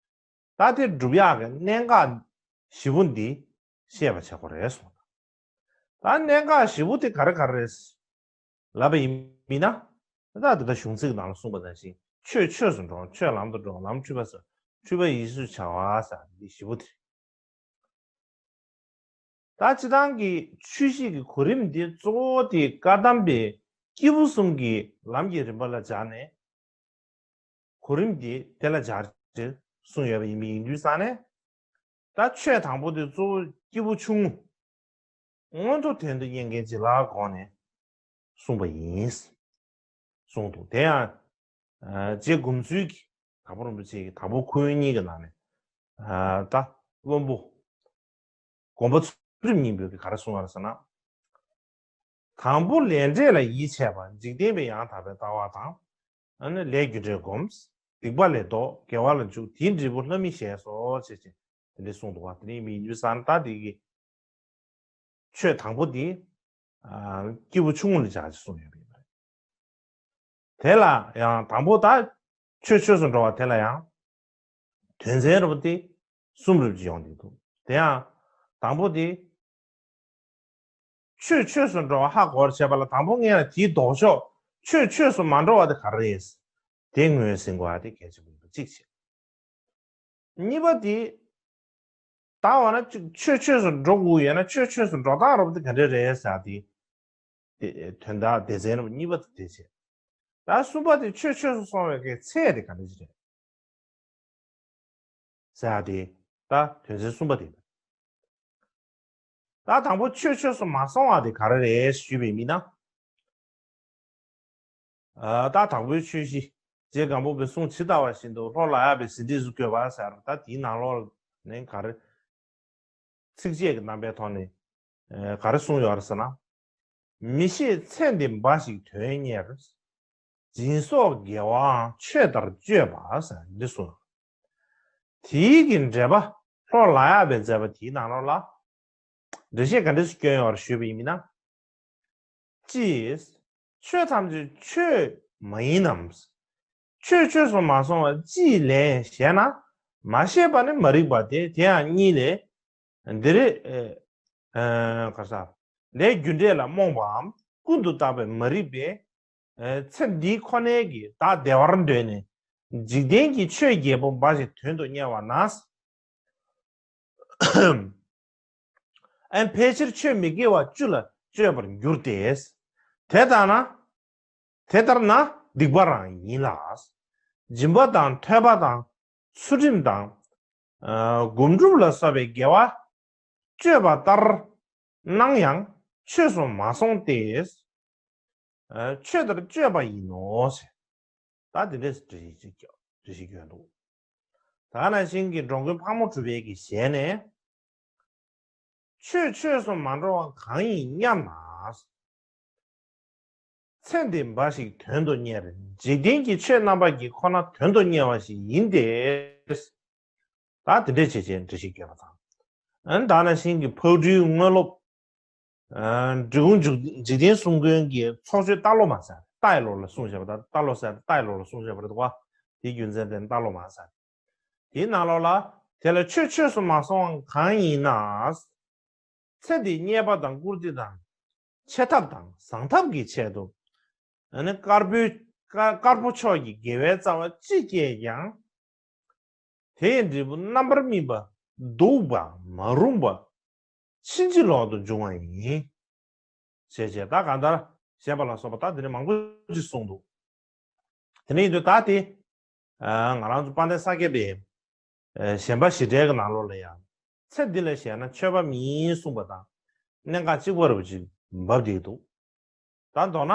ད་དེ་སྒྲུབ་ཡག་གི་གནད་འགག་བཞི་པོ་འདི་ཤེས་པ་བྱེད་དགོས་རེད་གསུངས། ད་གནད་འགག་བཞི་པོ་དེ་ག་རེ་ག་རེ་རེད་ལབ་པ་ཡིན་ན། ད་དེ་ལྟར་གཞུང་ཚིག་ནང་ལ་གསུངས་པ་ནང་བཞིན་ཆོས་ཆོས་སུ་འགྲོ། ཆོས་ལམ་དུ་འགྲོ། ལམ་འཁྲུལ་པ་སེལ། འཁྲུལ་པ་ཡེ་ཤེས་སུ་འཆར་བ་ཟེར་འདི་བཞི་པོ་དེ་རེད། ད་སྤྱིར་བཏང་གི་ཆོས་བཞི་གི་གོ་རིམ་འདི་གཙོ་བོ་དེ་བཀའ་གདམས་པའི་སྐྱེས་བུ་གསུམ་གྱི་ལམ་གྱི་རིམ་པ་ལ་སྦྱར་ནས། གོ་རིམ་འདི་དེ་ལ་སྦྱར་ཏེ་གསུངས་ཡོད་པ་ཡིན་པ་ཡིན་དུས་ཙང་ནས། ད་ཆོས་དང་པོ་དེ་གཙོ་བོ་སྐྱེས་བུ་ཆུང་ངུ། མངོན་མཐོ་དོན་དུ་གཉེར་མཁན་བྱེད་ལ་དགོངས་ནས་གསུངས་པ་ཡིན། གསུངས་འདུག་དེ་ཡང་། ཨ། རྗེ་སྒོམ་ཚུལ་གྱི་དྭགས་པོ་རིན་པོ་ཆེ་གི་དྭགས་པོ་ཁོལ་གཉིས་ཀྱི་ནང་ནས། ཨ། ད་བློན་པོ། སྒོམ་པ་ཚུལ་ཁྲིམས་སྙིང་པོས་ག་རེ་གསུངས་པ་རེད་ཟེར་ན། དང་པོ་ལས་འབྲས་ལ་ཡིད་ཆེས་པ། འཇིག་རྟེན་པའི་ཡང་དག་པའི་ལྟ་བ་དང་། ཨ་ནི་ལས་རྒྱུ་འབྲས་སྒོམ། སྡིག་པ་ལས་ལྡོག་དགེ་བ་ལ་འཇུག་དེའི་འབྲས་བུ་ལྷ་མི་ཞེས་སོ། ཞེས་བྱས་དེ་འདྲ་གསུངས་འདུག་བ། དེ་ནས་མི་ཡུལ་ས་ན་ད་དེ་གི་ ཆོས་དང་པོ་དེ་ཨ་སྐྱེས་བུ་ཆུང་ངུ་ལ་སྦྱར་ཅིག་གསུངས་ཡོད་པ་ཡིན་པ་རེད། དེ་ལ་ཡང་དང་པོ་ད་ཆོས་ཆོས་སུ་འགྲོ་བ་དེ་ལ་ཡང་དོན་ཚན་རེ་བ་དེ་གསུམ་རེ་བ་ཅིག་ཡོང་གི་འདུག་དེ་ཡང་དང་པོ་དེ་ཆོས་ཆོས་སུ་འགྲོ་བ་ཧ་གོ་བར་བྱེད་པ་ལ་དང་པོ་ངེས་ལ་དེའི་ལྡོག་ཕྱོགས་ཆོས་ཆོས་སུ་མ་འགྲོ་བ་དེ་ག་རེ་རེད། དེ་ངོས་ཟིན་དགོས་པ་དེ་གལ་ཆེན་པོ་ཡིན་པ་གཅིག་བྱས། གཉིས་པ་དེ། ད་འོ་ན་ཅིག་ཆོས་ཆོས་སུ་འགྲོ་དགོས་ཡོད་ན་ཆོས་ཆོས་སུ་འགྲོ་སྟངས་རོབ་དེ་ག་འདྲ་རེད་ཟེར་དེ། དེ་དོན་དག་སྡེ་ཚན་རོབ་གཉིས་པ་དེ་དེ་བྱས། ད་གསུམ་པ་དེ་ཆོས་ཆོས་སུ་སོང་བའི་གི་ཚད་དེ་ག་འདྲ་ཞིག་རེད་ཟེར་དེ། ད་དོན་ཚན་གསུམ་པ་དེ། ད་དང་པོ་ཆོས་ཆོས་སུ་མ་སོང་བ་དེ་ག་རེ་རེད་ཞུས་པའི་མི་ན། ཨ་ད་དྭགས་པོའི་ཆོས་གཞི་རྗེ་སྒམ་པོ་པའི་གསུང་ཇི་ལྟ་བ་བཞིན་དུ་ལྷོར་ལག་ཡག་པའི་ཟིན་བྲིས་སུ་བཀོད་པ་ཟེར། ད་དེའི་ནང་ལོགས་ནས་ག་རེ་ཚིགས་བཅད་ཀྱི་རྣམ་པའི་ཐོག་ནས་ཨ་ག་རེ་གསུངས་ཡོད་རེད་ཟེར་ན། མི་ཤེས་ཚེ་འདི་འབའ་ཞིག་དོན་གཉེར། སྦྱིན་སོགས་དགེ་བའང་ཆོས་ལྟར་སྤྱོད་པ་ཟེར་འདི་གསུངས། དེའི་གི་འགྲེལ་པ་ལྷོར་ལག་ཡག་པས་མཛད་པ་དེའི་ནང་ལོགས་ལ། འགྲེལ་བཤད་ག་འདྲས་སུ་བསྐྱོན་ཡོད་རེད་ཞུས་པ་ཡིན་ན། ཅིས། ཆོས་ཐམས་ཅད་ཆོས་མ་ཡིན་ནམ། ཆོས་ཆོས་སུ་མ་སོང་བ་ཅིས་ལན་ཞེ་ན། མ་ཤེས་པ་ནི་མ་རིག་པ་སྟེ། དེ་ཡང་གཉིས་ལས། འདི་རེད། ཨ་ཨ་ག་རེ་ཟ། ལས་རྒྱུ་འབྲས་ལ་རྨོངས་པའམ་ཀུན་ཏུ་བརྟགས་པའི་མ་རིག་པས། ཨ་ཚེ་འདི་ཁོ་ནའི་གི་བདག་བདེ་བར་འདོད་ནས། འཇིག་རྟེན་གྱི་ཆོས་བརྒྱད་པོ་འབའ་ཞིག་དོན་དུ་གཉེར་བ་ན། ཨན་ཕལ་ཆེར་ཆོས་མི་དགེ་བ་བཅུ་ལ་སྤྱོད་པར་འགྱུར་ཏེ། དེ་ལྟར་ན། དེ་ལྟར་ན་སྡིག་པ་རང་ཡིན་ལ། སྦྱིན་པ་དང་ཐོས་པ་དང་ཚུལ་ཁྲིམས་དང་། ཨ་སྒོམ་སྒྲུབ་ལ་སོགས་པའི་དགེ་བ་སྤྱོད་པ་ལྟར་སྣང་ཡང་ཆོས་སུ་མ་སོང་སྟེ། ཨ་ཆོས་ལྟར་སྤྱོད་པ་ཡིན་ནོ་ཞེས། ད་དེ་འདྲས་འགྲེལ་བཤད་ཅིག་འགྲེལ་བཤད་སྐྱོན་འདུག་ད་ནང་བཞིན་གྱི་འགྲོ་མགོན་ཕག་མོ་གྲུ་པའི་གི་ཞལ་ནས། ཆོས་ཆོས་སུ་མ་འགྲོ་བ་གང་ཡིན་སྙམ་ན། ཚེ་འདི་འབའ་ཞིག་དོན་དུ་གཉེར། འཇིག་རྟེན་གྱི་ཆོས་རྣམ་པ་གཉིས་ཁོ་ན་དོན་དུ་གཉེར་བ་ཞིག་ཡིན་ཏེ། ད་དེ་འདྲས་བྱས་བྱས་འགྲེལ་བཤད་བསྐྱོན་པ་དང་། ཨ་ནི་ད་ནང་བཞིན་གྱི་ཕག་གྲུའི་དངོས་སློབ། ཨ་འབྲི་གུང་འཇིག་འཇིག་རྟེན་གསུམ་མགོན་གྱི་ཚོགས་ཆོས་ལྟ་ལོ་མ་ཟེར་ལྟ་ཡི་ལོ་ལ་གསུངས་བཞག་པ་དང་། ལྟ་ལོ་ཟེར་ལྟ་ཡི་ལོ་ལ་གསུངས་བཞག་པ་རེད་འདུག་བ། དེའི་རྒྱུ་མཚན་དེ་ལྟ་ལོ་མ་ཟེར། དེའི་ནང་ལོགས་ལ། དེ་ལ་ཆོས་ཆོས་སུ་མ་སོང་བ་གང་ཡིན་ན། ཚེ་འདིའི་རྙེད་པ་དང་བཀུར་སྟི་དང་། ཆེ་ཐབས་དང་བཟང་ཐབས་ཀྱི་ཆེད་དུ། ཨ་ནི་དཀར་པོའི་དཀར་དཀར་པོ་ཕྱོགས་ཀྱི་དགེ་བའི་རྩ་བ་ཅི་སྐྱེས་ཀྱང་། དེ་ཡི་འབྲས་བུ་རྣམ་པར་སྨིན་པ་སྡུག་པ་མ་རུངས་པ་ཕྱིན་ཅི་ལོག་ཏུ་འབྱུང་བ་ཡིན། ཞེས་བྱས། ད་གང་ལྟར་ཞེས་པ་ལ་སོགས་པ་ད་དེ་ནས་མང་པོ་ཅིག་གསུངས་འདུག་དེ་ནས་ཡིན་དུས་ད་དེ་ང་རང་ཚོ་དཔལ་ལྡན་ས་སྐྱ་པའི་ཞེན་པ་ཞི་བྲལ་གྱི་ནང་ལོགས་ལ་ཡང་ཚེ་འདི་ལ་ཞེན་ན་ཆོས་པ་མིན་གསུངས་པ་དང་གནད་འགག་གཅིག་པ་རུ་ཅིག་འབབ་བསྡད་འདུག་ད་མདོར་ན།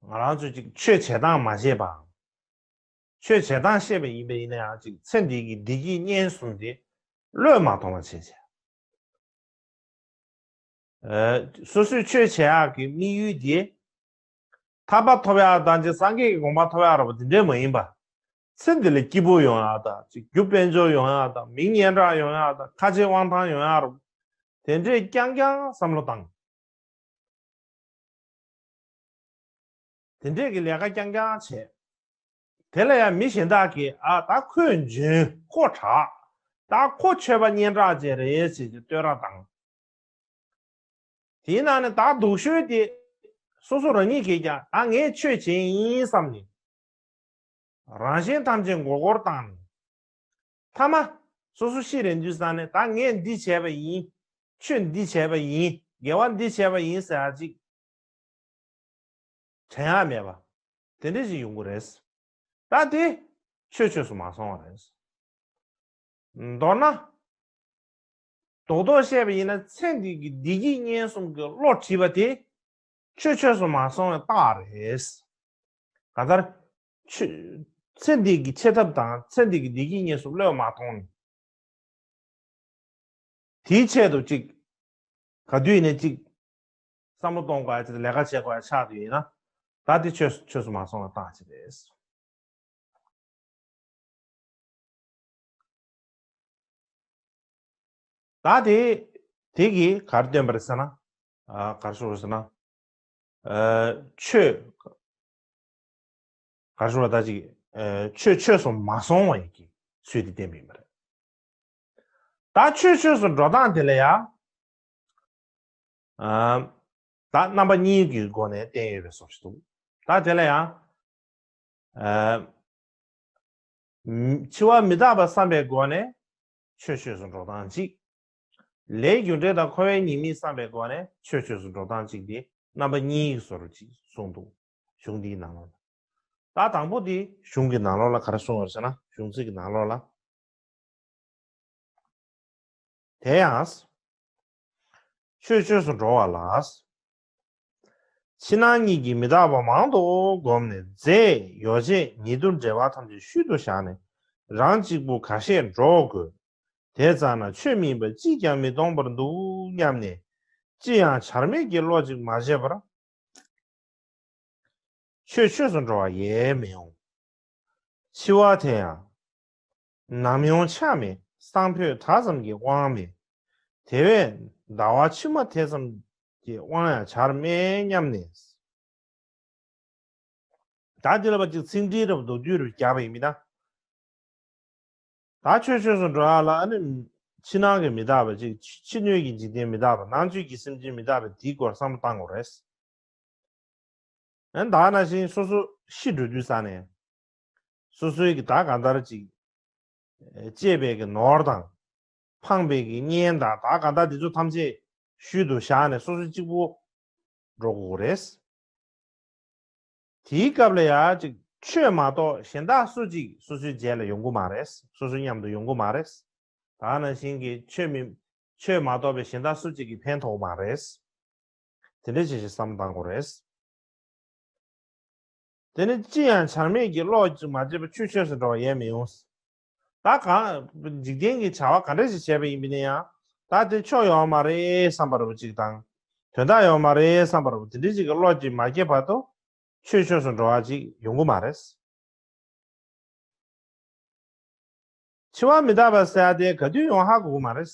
ང་རང་ཚོས་ཅིག་ཆོས་བྱེད་སྟངས་མ་ཤེས་པའམ། ཆོས་བྱེད་སྟངས་ཤེས་པ་ཡིན་པ་ཡིན་ན་ཡང་ཅིག་ཚེ་འདི་གི་བདེ་སྐྱིད་གཉེན་གསུམ་དེ་བློས་མ་ཐོངས་པ་བྱས་བྱས། སོ་སོའི་ཆོས་བྱེད་ཡག་གི་དམིགས་ཡུལ་དེ། ཐར་པ་ཐོབ་ཡག་དང་ཅིག་སངས་རྒྱས་ཀྱི་གོ་འཕང་ཐོབ་ཡག་རེད་པ་དེ་འདྲས་མ་ཡིན་པ། ཚེ་འདི་ལ་སྐྱིད་པོ་ཡོང་ཡག་དང་ཅིག་རྒྱུ་དཔལ་འབྱོར་ཡོང་ཡག་དང་མིང་སྙན་གྲགས་ཡོང་ཡག་དང་ཁ་རྗེ་དབང་ཐང་ཡོང་ཡག་རེད་པ། དེ་འདྲས་རྐྱང་རྐྱང་བསམ་བློ་བཏང་། དེ་འདྲས་ཀྱི་ལས་ཀ་རྐྱང་རྐྱང་བྱས། དེ་ལ་ཡང་མི་གཞན་དག་གིས་ཨ་ད་ཁོས་འཇོན་ཁོ་དྲག་ད་ཁོ་ཆོས་པ་སྙན་གྲགས་ཅན་རེད་ཟེར་ཏེ་བསྟོད་ར་བཏང་། དེའི་ནང་ནས་ད་སྡུག་ཤོས་དེ་སོ་སོ་རང་ཉིད་ཀྱིས་ཀྱང་ད་ངས་ཆོས་བྱེད་ཡིན་བསམ་ནས། རང་གཞན་ཐམས་ཅད་མགོ་སྐོར་བཏང་ནས། མཐའ་མ། སོ་སོ་ཤི་རན་དུས་ཙང་ནས་ད་ངས་འདི་བྱས་པ་ཡིན། ཆོས་འདི་བྱས་པ་ཡིན། དགེ་བ་འདི་བྱས་པ་ཡིན་ཟེར་ཡག་ཅིག་དྲན་ཡག་མེད་པ། དེ་འདྲ་ཞིག་ཡོང་གི་རེད། ད་དེ་ཆོས་ཆོས་སུ་མ་སོང་བ་རེད། མདོར་ན། རྡོག་རྡོག་བཤད་པ་ཡིན་ན་ཚེ་འདི་གི་བདེ་སྐྱིད་གཉེན་གསུམ་གྱི་བློ་བྲིས་པ་དེ་ཆོས་ཆོས་སུ་མ་སོང་བའི་རྟགས་རེད། གང་ལྟར། ཆོས་ཚེ་འདི་གི་ཆེ་ཐབས་དང་ཚེ་འདི་གི་བདེ་སྐྱིད་གཉེན་གསུམ་བློས་མ་ཐོངས་ནས། དེའི་ཆེད་དུ་གཅིག་ག་དུས་ཡིན་ནའི་གཅིག་བསམ་བློ་གཏོང་དགོས་ཡ་ཅིག་ལས་ཀ་བྱེད་དགོས་ཡ་ཆགས་དུས་ཡིན་ན། ད་དེ་ཆོས་ཆོས་སུ་མ་སོང་བའི་རྟགས་ཅིག་རེད། ད་དེ་དེ་གིས་ག་རེ་སྟོན་པ་རེད་ཟེར་ན། ཨ་ག་རེ་ཞུ་དགོས་ཟེར་ན། ཨ་ཆོས་ག་རེ་ཞུ་བ་ད་ཅིག་ཨ་ཆོས་ཆོས་སུ་མ་སོང་བ་ཡི་གི་ཚུལ་དེ་བསྟན་པ་ཡིན་པ་རེད། ད་ཆོས་ཆོས་སུ་འགྲོ་སྟངས་དེ་ལ་ཡང་། ཨ་ད་རྣམ་པ་གཉིས་ཀྱི་སྒོ་ནས་བསྟན་ཡོད་པའི་བཟོ་ཞིག་འདུག་ད་དེ་ལ་ཡང་། ཨ་འཆི་བ་མི་རྟག་པ་བསམ་པའི་སྒོ་ནས་ཆོས་ཆོས་སུ་འགྲོ་སྟངས་གཅིག་ལས་རྒྱུ་འབྲས་དང་འཁོར་བའི་ཉེས་དམིགས་བསམ་པའི་སྒོ་ནས་ཆོས་ཆོས་སུ་འགྲོ་སྟངས་གཅིག་དེ་རྣམ་པ་གཉིས་ཀྱི་བཟོ་འདྲ་ཅིག་གསུངས་འདུག་གཞུང་འདིའི་ནང་ལོགས་ལ། ད་དང་པོ་དེ་གཞུང་གི་ནང་ལོགས་ལ་ག་རེ་གསུངས་པ་རེད་ཟེར་ན། གཞུང་ཚིག་གི་ནང་ལོགས་ལ། དེ་ཡང་། ཆོས་ཆོས་སུ་འགྲོ་བ་ལ། ཕྱི་ནང་གཉིས་ཀྱི་མི་རྟག་པ་མང་དུ་བསྒོམས་ནས། རྫས་ཡོ་བྱད་ཉེ་དུ་འབྲེལ་བ་ཐམས་ཅད་ཤུལ་དུ་བཞག་ནས། རང་གཅིག་པུ་ཁ་ཤས་འགྲོ་དགོས། དེ་ཙམ་ན་ཆོས་མིན་པ་གཅིག་ཀྱང་མི་མཐོང་བར་འདུག་སྙམ་ནས། ཅི་ཡང་བྱར་མེད་ཀྱི་བློ་གཅིག་མ་བྱས་པར། ཆོས་ཆོས་སུ་འགྲོ་བ་ཡལ་མི་འོང་། འཆི་བ་དེ་ཡང་། ནམ་ཡོང་ཆ་མེད། སང་ཕོད་ད་ཙམ་གྱི་དབང་མེད། དེ་བས་ཟླ་བ་ཕྱི་མ་དེ་ཙམ་གྱི་དབང་ཡང་བྱར་མེད་སྙམ་ནས། ད་འདི་ལ་བ་ཅིག་ཚིག་འགྲེལ་རབ་མདོར་བསྡུས་རབ་རྒྱག་པ་ཡིན་མིན་ན། ད་ཆོས་ཆོས་སུ་འགྲོ་ཡག་ལ་ཨ་ནི་ཕྱི་ནང་གི་མི་རྟག་པ་ཅིག་ཕྱི་སྣོད་ཀྱི་འཇིག་རྟེན་མི་རྟག་པ། ནང་བཅུད་ཀྱི་སེམས་ཅན་མི་རྟག་པ་འདིའི་སྐོར་བསམ་བློ་བཏང་དགོས་རེད། ཨ་ནི་ད་ནང་བཞིན་སོ་སོ་ཤི་འགྲོ་དུས་ཙ་ནས། སོ་སོའི་གི་ད་གང་ལྟར་ཅིག་གཅེས་པའི་གི་ནོར་དང་། ཕངས་པའི་གི་གཉེན་དང་ད་གང་ལྟར་འདི་ཚོ་ཐམས་ཅད་ཤུལ་དུ་བཞག་ནས་སོ་སོ་གཅིག་པུ་འགྲོ་དགོས་རེད། དེའི་སྐབས་ལ་ཡང་ཅིག་ཆོས་མ་གཏོགས་གཞན་དག་སུ་གཅིག་སོ་སོའི་རྗེས་ལ་ཡོང་གི་མ་རེད། སོ་སོའི་མཉམ་དུ་ཡོང་གི་མ་རེད། ད་ནང་བཞིན་གྱི་ཆོས་མི་ཆོས་མ་གཏོགས་པའི་གཞན་དག་སུ་གཅིག་གིས་ཕན་ཐོགས་མ་རེད། དེ་འདྲ་བྱེད་ཞེས་བསམ་བློ་བཏང་དགོས་རེད། དེ་ནི་ཅི་ཡང་བྱར་མེད་ཀྱི་བློ་གཅིག་མ་བྱས་པར་ཆོས་ཆོས་སུ་འགྲོ་བ་ཡལ་མི་འོང་། ད་གང་འཇིག་རྟེན་གྱི་བྱ་བ་ག་འདྲ་ཞིག་བྱས་པ་ཡིན་པ་ཡིན་ན་ཡང་། ད་དེ་ཆོས་ཡོད་མ་རེད་བསམ་པ་རུ་གཅིག་དང་། དོན་དག་ཡོད་མ་རེད་བསམ་པ་རུ་དེ་འདྲ་ཅིག་གི་བློ་གཅིག་མ་སྐྱེས་བར་དུ་ཆོས་ཆོས་སུ་འགྲོ་བ་ཅིག་ཡོང་གི་མ་རེད། འཆི་བ་མི་རྟག་པ་ཟེར་ཡ་དེ་ག་དུས་ཡོང་ཧ་གོ་གི་མ་རེད།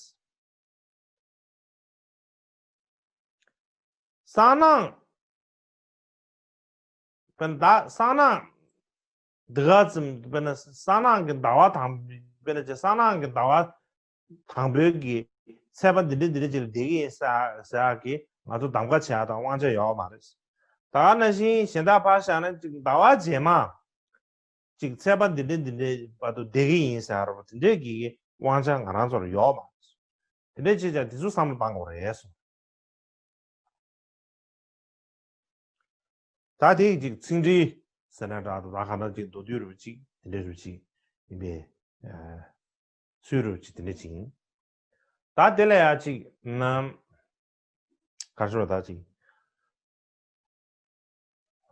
སང་ནངས། དཔེར་ན་ད་སང་ནངས་འདི་ག་ཙམ། དཔེར་ན་སང་ནངས་ཀྱི་ཟླ་བ་དང་། དཔེར་ན་ཅིག་སང་ནངས་ཀྱི་ཟླ་བ་དང་པོའི་གི་ཚེས་པ་འདི་འདྲ་འདི་འདྲ་ཅིག་ལ་བསྡད་ཀྱི་ཡིན་ཟེར་ཟེར་ཡག་གི་ང་ཚོ་གདམ་ག་བྱེད་ཡག་དང་དབང་ཆ་ཡོད་མ་རེད། ད་ག་ནང་བཞིན་གཞན་དག་ཕར་བཞག་ན་ཅིག་ཟླ་བ་རྗེས་མ་ཅིག་ཚེས་པ་འདི་འདྲ་འདི་འདྲའི་བར་དུ་བསྡད་ཀྱི་ཡིན་ཟེར་ཡག་རེད་པ། དེ་འདྲའི་གི་དབང་ཆ་ང་རང་ཚོར་ཡོད་མ་རེད། དེ་འདྲ་བྱས་ཙང་དེ་ཚོ་བསམ་བློ་བཏང་དགོས་རེད་གསུངས། ད་དེ་ཅིག་ཚིག་འགྲེལ་ཟེར་ན་འདྲ་འདུག་ད་གང་ལྟར་ཅིག་མདོར་བསྡུས་རུ་ཅིག་དེ་འདྲ་རུ་ཅིག་ཡིན་པས། ཚུལ་རུ་ཅིག་དེ་འདྲ་ཅིག་ཡིན། ད་དེ་ལ་ཡང་ཅིག་ན། ག་རེ་ཞུ་ད་ཅིག་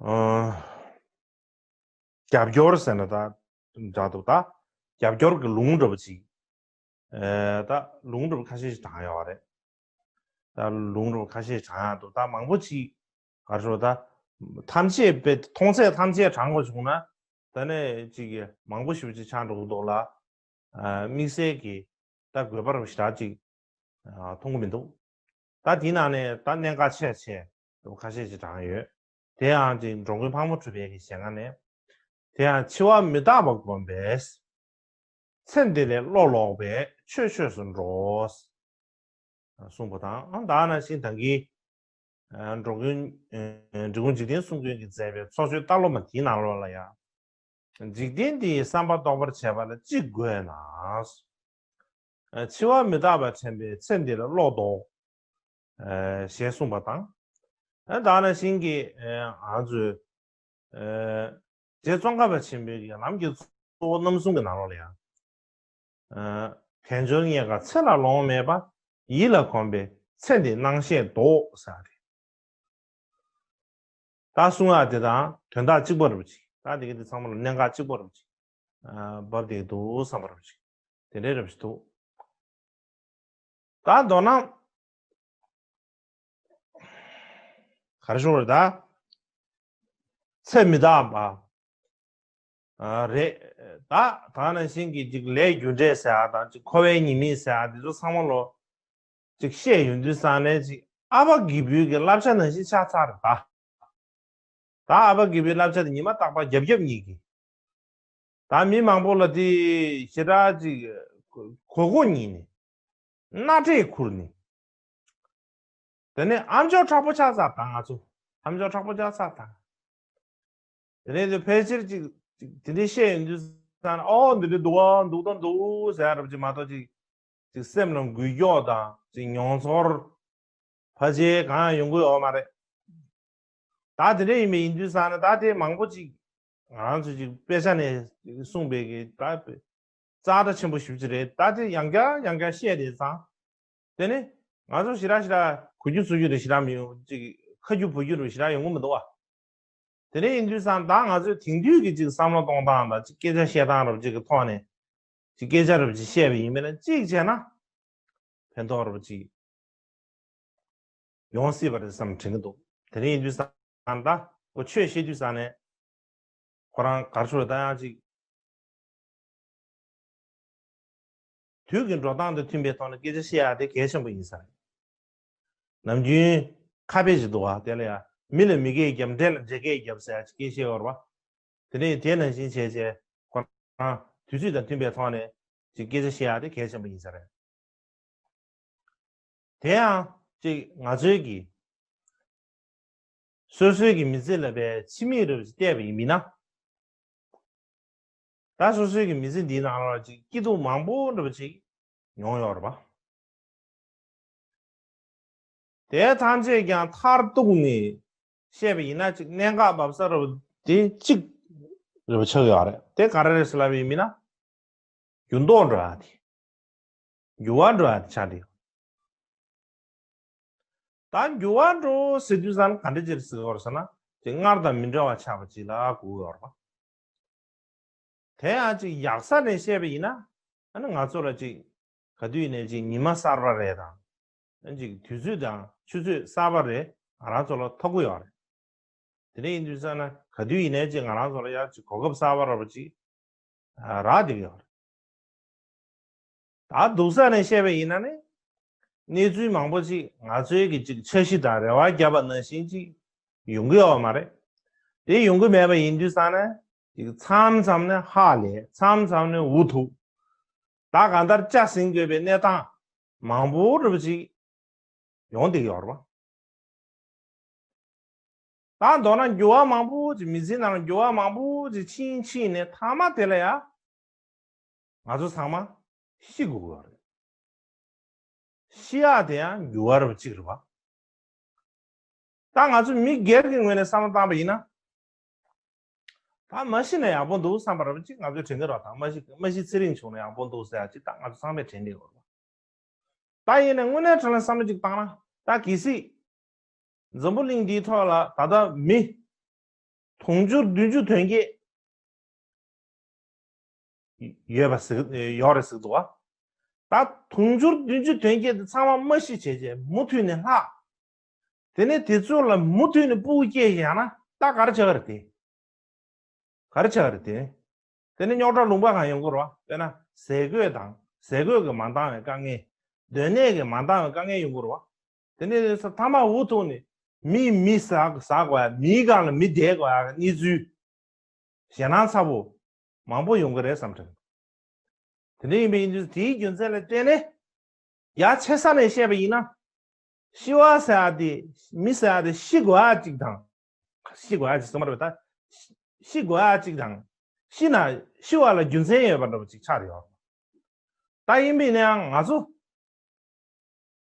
ཨ། རྒྱབ་སྐྱོར་ཟེར་ན་ད་འདྲ་འདུག་ད་རྒྱབ་སྐྱོར་གྱི་ལུང་འདྲ་པོ་ཅིག་ཨེ། ད་ལུང་འདྲ་པོ་ཁ་ཤས་ཤིག་དྲངས་ཡོད་རེད། ད་ལུང་འདྲ་པོ་ཁ་ཤས་དྲངས་ཡག་འདུག་ད་མང་པོ་ཅིག་ག་རེ་ཞུ་ད། ཐམས་ཅད་དཔེ་མཐོང་ཚད་ཐམས་ཅད་དྲངས་དགོས་བྱུང་ན། ད་ནས་ཅིག་མང་པོ་ཞེ་པོ་ཅིག་ཆགས་འགྲོ་གི་འདུག་ལ། ཨ། དམིགས་བསལ་གྱི་ད་དགོས་པ་རུ་ཞེ་དྲག་ཅིག་ཨ། མཐོང་གི་མི་འདུག་ད་དེའི་ནང་ནས་ད་གནད་འགག་ཆེ་ཆེ་རུ་ཁ་ཤས་ཤིག་དྲངས་ཡོད། དེ་ཡང་ཅིག་འགྲོ་མགོན་ཕག་མོ་གྲུ་པའི་གི་ཞལ་སྔ་ནས། དེ་ཡང་འཆི་བ་མི་རྟག་པ་བསྒོམས་པས། ཚེ་འདི་ལས་བློ་ལོག་པས་ཆོས་ཆོས་སུ་འགྲོ། གསུངས་པ་དང་། ཨ། ད་ནང་བཞིན་ད་གིན་ཨ། འགྲོ་མགོན་ཨ། འབྲི་གུང་འཇིག་རྟེན་གསུམ་མགོན་གྱིས་མཛད་པའི་ཚོགས་ཆོས་ལྟ་ལོ་མ་དེའི་ནང་ལོགས་ལ་ཡང་། འཇིག་རྟེན་འདི་ཡི་བསམ་པ་རྟོགས་པར་བྱེད་པ་ལ་ཅི་དགོས་ན། ཨ། འཆི་བ་མི་རྟག་པ་དྲན་པས་ཚེ་འདི་ལ་བློ་ལྡོག་ཨ། ཞེས་གསུངས་པ་དང་། ཨ། ད་ནང་བཞིན་གྱི་ཨ། ང་ཚོས། ཨ། རྗེ་ཙོང་ཁ་པ་ཆེན་པོའི་གི་ལམ་གྱི་གཙོ་བོ་རྣམ་གསུམ་གྱི་ནང་ལོགས་ལ་ཡང་། ཨ། དལ་འབྱོར་རྙེད་དཀའ་ཚེ་ལ་ལོང་མེད་པ། ཡིད་ལ་གོམས་པས་ཚེ་འདིའི་སྣང་ཤས་ལྡོག་ཟེར་བ་རེད། ད་གསུང་ཡག་དེ་དང་དོན་དག་གཅིག་པ་རེད་པ་ཅིག་ད་དེ་གི་དེ་ཚང་མ་ལ་གནད་འགག་གཅིག་པ་རེད་པ་ཅིག་ཨ། བབས་བསྡད་འདུག་བསམ་པ་རེད་པ་ཅིག་དེ་འདྲའི་རེད་པ་ཅིག་འདུག་ད་མདོར་ན། ག་རེ་ཞུ་དགོས་རེད་ད། ཚེ་མི་རྟག་པ། ཨ། རེད། ད་ད་ནང་བཞིན་གྱི་ཅིག་ལས་རྒྱུ་འབྲས་ཟེར་ཡག་དང་ཅིག་འཁོར་བའི་ཉེས་དམིགས་ཟེར་ཡག་འདི་ཚོ་ཚང་མ་ལོ། ཅིག་བཤད་ཡོང་དུས་ཙང་ནས་ཅིག་ཨ་ཕ་དགེ་འཕེལ་གྱི་བསླབ་བྱ་ནང་བཞིན་ཆགས་ཚར་རེད་ད། ད་ཨ་ཕ་དགེ་འཕེལ་བསླབ་བྱ་དེ་ཉི་མ་རྟག་པར་རྒྱབ་རྒྱབ་གཉིས་ཀྱིས། ད་མི་མང་པོ་ལ་དེ་ཞེ་དྲག་ཅིག་གོ་གོ་ཉིན་ནས་སྣ་ཁྲིད་ཁུར་ནས། དེ་ནས་ཨམ་ཅོག་མཁྲེགས་པོ་ཆགས་ཚར་ད་ང་ཚོ། ཨམ་ཅོག་མཁྲེགས་པོ་ཆགས་ཚར་ད། དེ་ནས་དེ་ཕལ་ཆེར་ཅིག་ཅིག་དེ་འདྲའི་བཤད་ཡོང་དུས་ཙང་ཨོ་འདི་འདྲའི་འདུག་ཨ་འདུག་དང་འདུག་ཟེར་རབ་ཅིག་མ་གཏོགས་ཅིག་ཅིག་སེམས་ལ་འགུལ་སྐྱོད་དང་ཅིག་མྱོང་ཚོར་ཕལ་ཆེར་གང་ཡང་ཡོང་གི་ཡོད་མ་རེད། ད་དེ་འདྲ་ཡིན་པའི་ཡིན་དུས་ཙང་ནས་ད་དེ་མང་པོ་ཅིག་ང་རང་ཚོ་ཅིག་དཔེ་ཆ་ནས་གསུངས་པའི་གི་ད་རྩ་ཆེན་པོ་ཞེ་པོ་ཅིག་རེད། ད་དེ་ཡང་བསྐྱར་ཡང་བསྐྱར་བཤད་དེ་ཙང་། དེ་ནི་ང་ཚོ་ཞེ་དྲག་ཞེ་དྲག་གོ་རྒྱུ་ཚོར་རྒྱུ་རེད་ཞེ་དྲག་མི་ཡོང་ཅིག་ཁ་རྒྱུ་བོ་རྒྱུ་རེད་ཞེ་དྲག་ཡོང་གི་མི་འདུག་བ། དེ་འདྲ་ཡིན་དུས་ཙང་ད་ང་ཚོས་དེང་དུས་ཀྱི་ཅིག་བསམ་བློ་གཏོང་སྟངས་དང་ཅིག་སྐད་ཆ་བཤད་སྟངས་རབ་ཅིག་གི་ཐོག་ནས་ཅིག་སྐད་ཆ་རབ་ཅིག་བཤད་པ་ཡིན་པས་ན་གཅིག་བྱས་ན་ཕན་ཐོགས་རབ་ཅིག་ཡོང་སྲིད་པ་རེད་བསམ་དྲན་གྱི་འདུག་དེ་འདྲ་ཡིན་དུས་ཙང་ད་ཁོ་ཆོས་བཤད་དུས་ཙང་ནས་ཁོ་རང་གར་ཤོར་ད་ཡང་ཅིག་དུས་ཀྱི་འགྲོ་སྟངས་དང་མཐུན་པའི་ཐོག་ནས་སྐད་ཆ་བཤད་ཡ་དེ་གལ་ཆེན་པོ་ཡིན་ས་རེད། ནམ་རྒྱུན་ཁ་དཔེ་ཞིག་འདུག་བ། དེ་ལ་ཡ་མི་ལ་མི་སྐད་རྒྱབ་འདྲེ་ལ་འདྲེ་སྐད་རྒྱབ་ཟེར་ཡ་ཅིག་སྐད་ཆ་ཡོད་རེད་བ། དེ་ནས་དེ་ནང་བཞིན་བྱས་བྱས་ཁོ་རང་དུས་ཚོད་དང་མཐུན་པའི་ཐོག་ནས་ཅིག་སྐད་ཆ་བཤད་ཡ་དེ་གལ་ཆེན་པོ་ཡིན་ས་རེད། དེ་ཡང་ཅིག་ང་ཚོའི་གི་སོ་སོའི་གི་མི་ཚེ་ལ་བའི་ཕྱི་མིག་རབ་ཅིག་བལྟས་པ་ཡིན་མིན་ན། ད་སོ་སོའི་གི་མི་ཚེ་འདིའི་ནང་ལ་ཅིག་སྐྱིད་སྡུག་མང་པོ་འདྲ་པོ་ཅིག་མྱོང་ཡོད་རེད་པ། དེ་ཐམས་ཅད་ཀྱང་མཐར་གཏུགས་ནས་བཤད་པ་ཡིན་ན་ཅིག་གནད་འགག་འབབ་ས་རེད་པ་དེ་གཅིག་རེད་པ་ཆགས་ཡོད་རེད། དེ་ག་རེ་རེད་ཟེར་ལབ་པ་ཡིན་མིན་ན། འགྱུར་ལྡོག་འགྲོ་ཡ་དེ། འགྱུར་བ་འགྲོ་ཡ་དེ་ཆགས་འདུག་ད་འགྱུར་བ་འགྲོ་ཟེར་དུས་ཙང་ག་འདྲ་ཅིག་ཟེར་བ་རེད་ཟེར་ན་དེ་སྔར་དང་མི་འདྲ་བ་ཆགས་པ་ཅིག་ལ་གོ་ཡོད་རེད་པ། དེ་ཡང་ཅིག་ཡག་ས་ནས་བཤད་པ་ཡིན་ན་ཨ་ནི་ང་ཚོ་ལ་ཅིག་ག་དུས་ནས་ཅིག་ཉི་མ་གསར་པ་རེད་དང་ཨ་ཅིག་དུས་ཚོད་དང་ཆུ་ཚོད་གསར་པ་རེད་ང་རང་ཚོ་ལ་ཐོབ་ཀྱི་ཡོད་རེད། དེ་འདྲ་ཡིན་དུས་ཙང་ན་ག་དུས་ཡིན་ནའི་ཅིག་ང་རང་ཚོ་ལ་ཡང་ཅིག་གོ་སྐབས་གསར་པ་ར་བ་ཅིག་རག་བསྡད་ཀྱི་ཡོད་རེད། ད་སྡུག་ས་ནས་བཤད་པ་ཡིན་ན་ནི། གནས་ཚུལ་མང་པོ་ཅིག་ང་ཚོའི་གི་ཅིག་འཆར་གཞི་དང་རེ་བ་བརྒྱབ་པ་ནང་བཞིན་ཅིག་ཡོང་གི་ཡོད་མ་རེད། དེ་ཡོང་གི་མེད་པ་ཡིན་དུས་ཙང་ན་ཅིག་མཚམས་མཚམས་ནས་ཧ་ལས་མཚམས་མཚམས་ནས་འུ་ཐུག་ད་གང་ལྟར་ལྕགས་ཟིན་དགོས་པའི་གནས་སྟངས་མང་པོ་རེ་བ་ཅིག་ཡོང་བསྡད་ཀྱི་ཡོད་རེད་པ། ད་མདོར་ན་འགྱུར་བ་མང་པོ་ཅིག་མི་ཚེའི་ནང་ལ་འགྱུར་བ་མང་པོ་ཅིག་ཕྱིན་ཕྱིན་ནས་མཐའ་མ་དེ་ལ་ཡ། ང་ཚོ་ཚང་མ་ཤི་དགོས་ཀྱི་ཡོད་རེད། ཤི་ཡག་དེ་ཡང་འགྱུར་བ་རབ་གཅིག་རེད་པ། ད་ང་ཚོ་མི་སྒེར་གྱི་ངོས་ནས་བསམ་བློ་བཏང་པ་ཡིན་ན། ད་མ་ཤི་ན་ཡག་པོ་འདུག་བསམ་པ་རབ་གཅིག་ང་ཚོས་དྲན་གྱི་རེད་པ། ད་མ་ཤི་མ་ཤི་ཚེ་རིང་བྱུང་ན་ཡག་པོ་འདུག་ཟེར་ཡག་ཅིག་ད་ང་ཚོ་ཚང་མས་དྲན་གྱི་ཡོད་རེད་པ། ད་ཡིན་ནའི་དངོས་གནས་དྲང་གནས་བསམ་བློ་ཅིག་བཏང་ན་ད་གལ་སྲིད། འཛམ་བུ་གླིང་འདིའི་ཐོག་ལ་ད་ལྟ་མི་དུང་ཕྱུར་བདུན་ཅུ་དོན་བརྒྱད་ཡོད་པ་ཟེར་ཡོད་རེད་ཟེར་འདུག་བ། ད་དུང་ཕྱུར་བདུན་ཅུ་དོན་བརྒྱད་དེ་ཚང་མ་མ་ཤི་བྱས་རྗེས་མུ་མཐུད་ནས་ལྷག་དེ་ནས་དེ་ཚོ་ལ་མུ་མཐུད་ནས་སྤུ་གུ་སྐྱེས་ཡང་ན་ད་ག་རེ་ཆགས་ཀྱི་རེད་དེ། ག་རེ་ཆགས་རེད་དེ། དེ་ནི་རྙོག་དྲ་ལུང་པ་གང་ཡོང་གི་རེད་བ། དཔེར་ན་ཟས་གོས་དང་ཟས་གོས་ཀྱིས་མ་འདང་བའི་དཀའ་ངལ། སྡོད་གནས་ཀྱིས་མ་འདང་བའི་དཀའ་ངལ་ཡོང་གི་རེད་བ། དེ་ནི་མཐའ་མ་འུ་ཐུག་ནས་མིས་མི་ཟ་ཟ་དགོས་ཡ། མིའི་སྒང་ལ་མི་བསྡད་དགོས་ཡ་གི་གནས་ཚུལ། ཞེད་སྣང་ཚ་པོ་མང་པོ་ཡོང་གི་རེད་བསམ་དྲན། དེ་འདྲ་ཡིན་པ་ཡིན་དུས་དེའི་རྒྱུ་མཚན་ལ་བརྟེན་ནས། ཡ་ཆེ་ས་ནས་བཤད་པ་ཡིན་ན། ཤི་བ་ཟེར་ཡ་དེ་མི་ཟེར་ཡ་དེ་ཤི་དགོས་ཡ་གཅིག་དང་། ཤི་དགོས་ཡ་གཅིག་གསུངས་པ་རེད་པ། ད་ཤི་དགོས་ཡ་གཅིག་དང་། ཤི་ན་ཤི་བ་ལ་རྒྱུ་མཚན་ཡོད་པ་འདྲ་པོ་གཅིག་ཆགས་ཡོད། ད་ཡིན་པ་ཡིན་ན་ཡང་ང་ཚོ་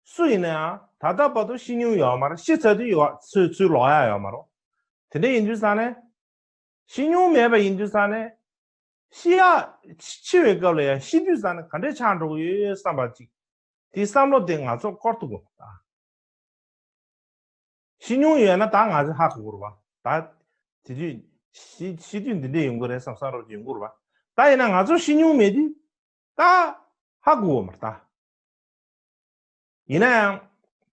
སུ་ཡིན་ན་ཡང་ད་ལྟ་བར་དུ་ཤི་མྱོང་ཡོད་མ་རེད། ཤི་ཚར་དུས་ཡོད་ཚུར་ཚུར་ལོག་ཡ་ཡོད་མ་རེད། དེ་འདྲ་ཡིན་དུས་ཙང་ནས། ཤི་མྱོང་མེད་པ་ཡིན་དུས་ཙང་ནས། ཤི་ཡ་འཆི་བའི་སྐབས་ལ་ཡང་ཤི་དུས་ཙང་ནས་ག་འདྲས་ཆགས་འགྲོ་གི་ཡོད་བསམ་པ་ཅིག་དེའི་བསམ་བློ་དེ་ང་ཚོར་འཁོར་ཐུབ་དགོས་པ་དང་། ཤི་མྱོང་ཡོད་ན་ད་ང་ཚོས་ཧ་གོ་དགོས་རེད་པ། ད་དེ་དུས་ཤི་ཤི་དུས་འདི་འདྲས་ཡོང་གི་རེད་བསམ་བསམ་རོགས་ཀྱི་ཡོང་གི་རེད་པ། ད་ཡིན་ན་ང་ཚོ་ཤི་མྱོང་མེད་དུས་ད་ཧ་གོ་དགོས་མ་རེད་ད། ཡིན་ན་ཡང་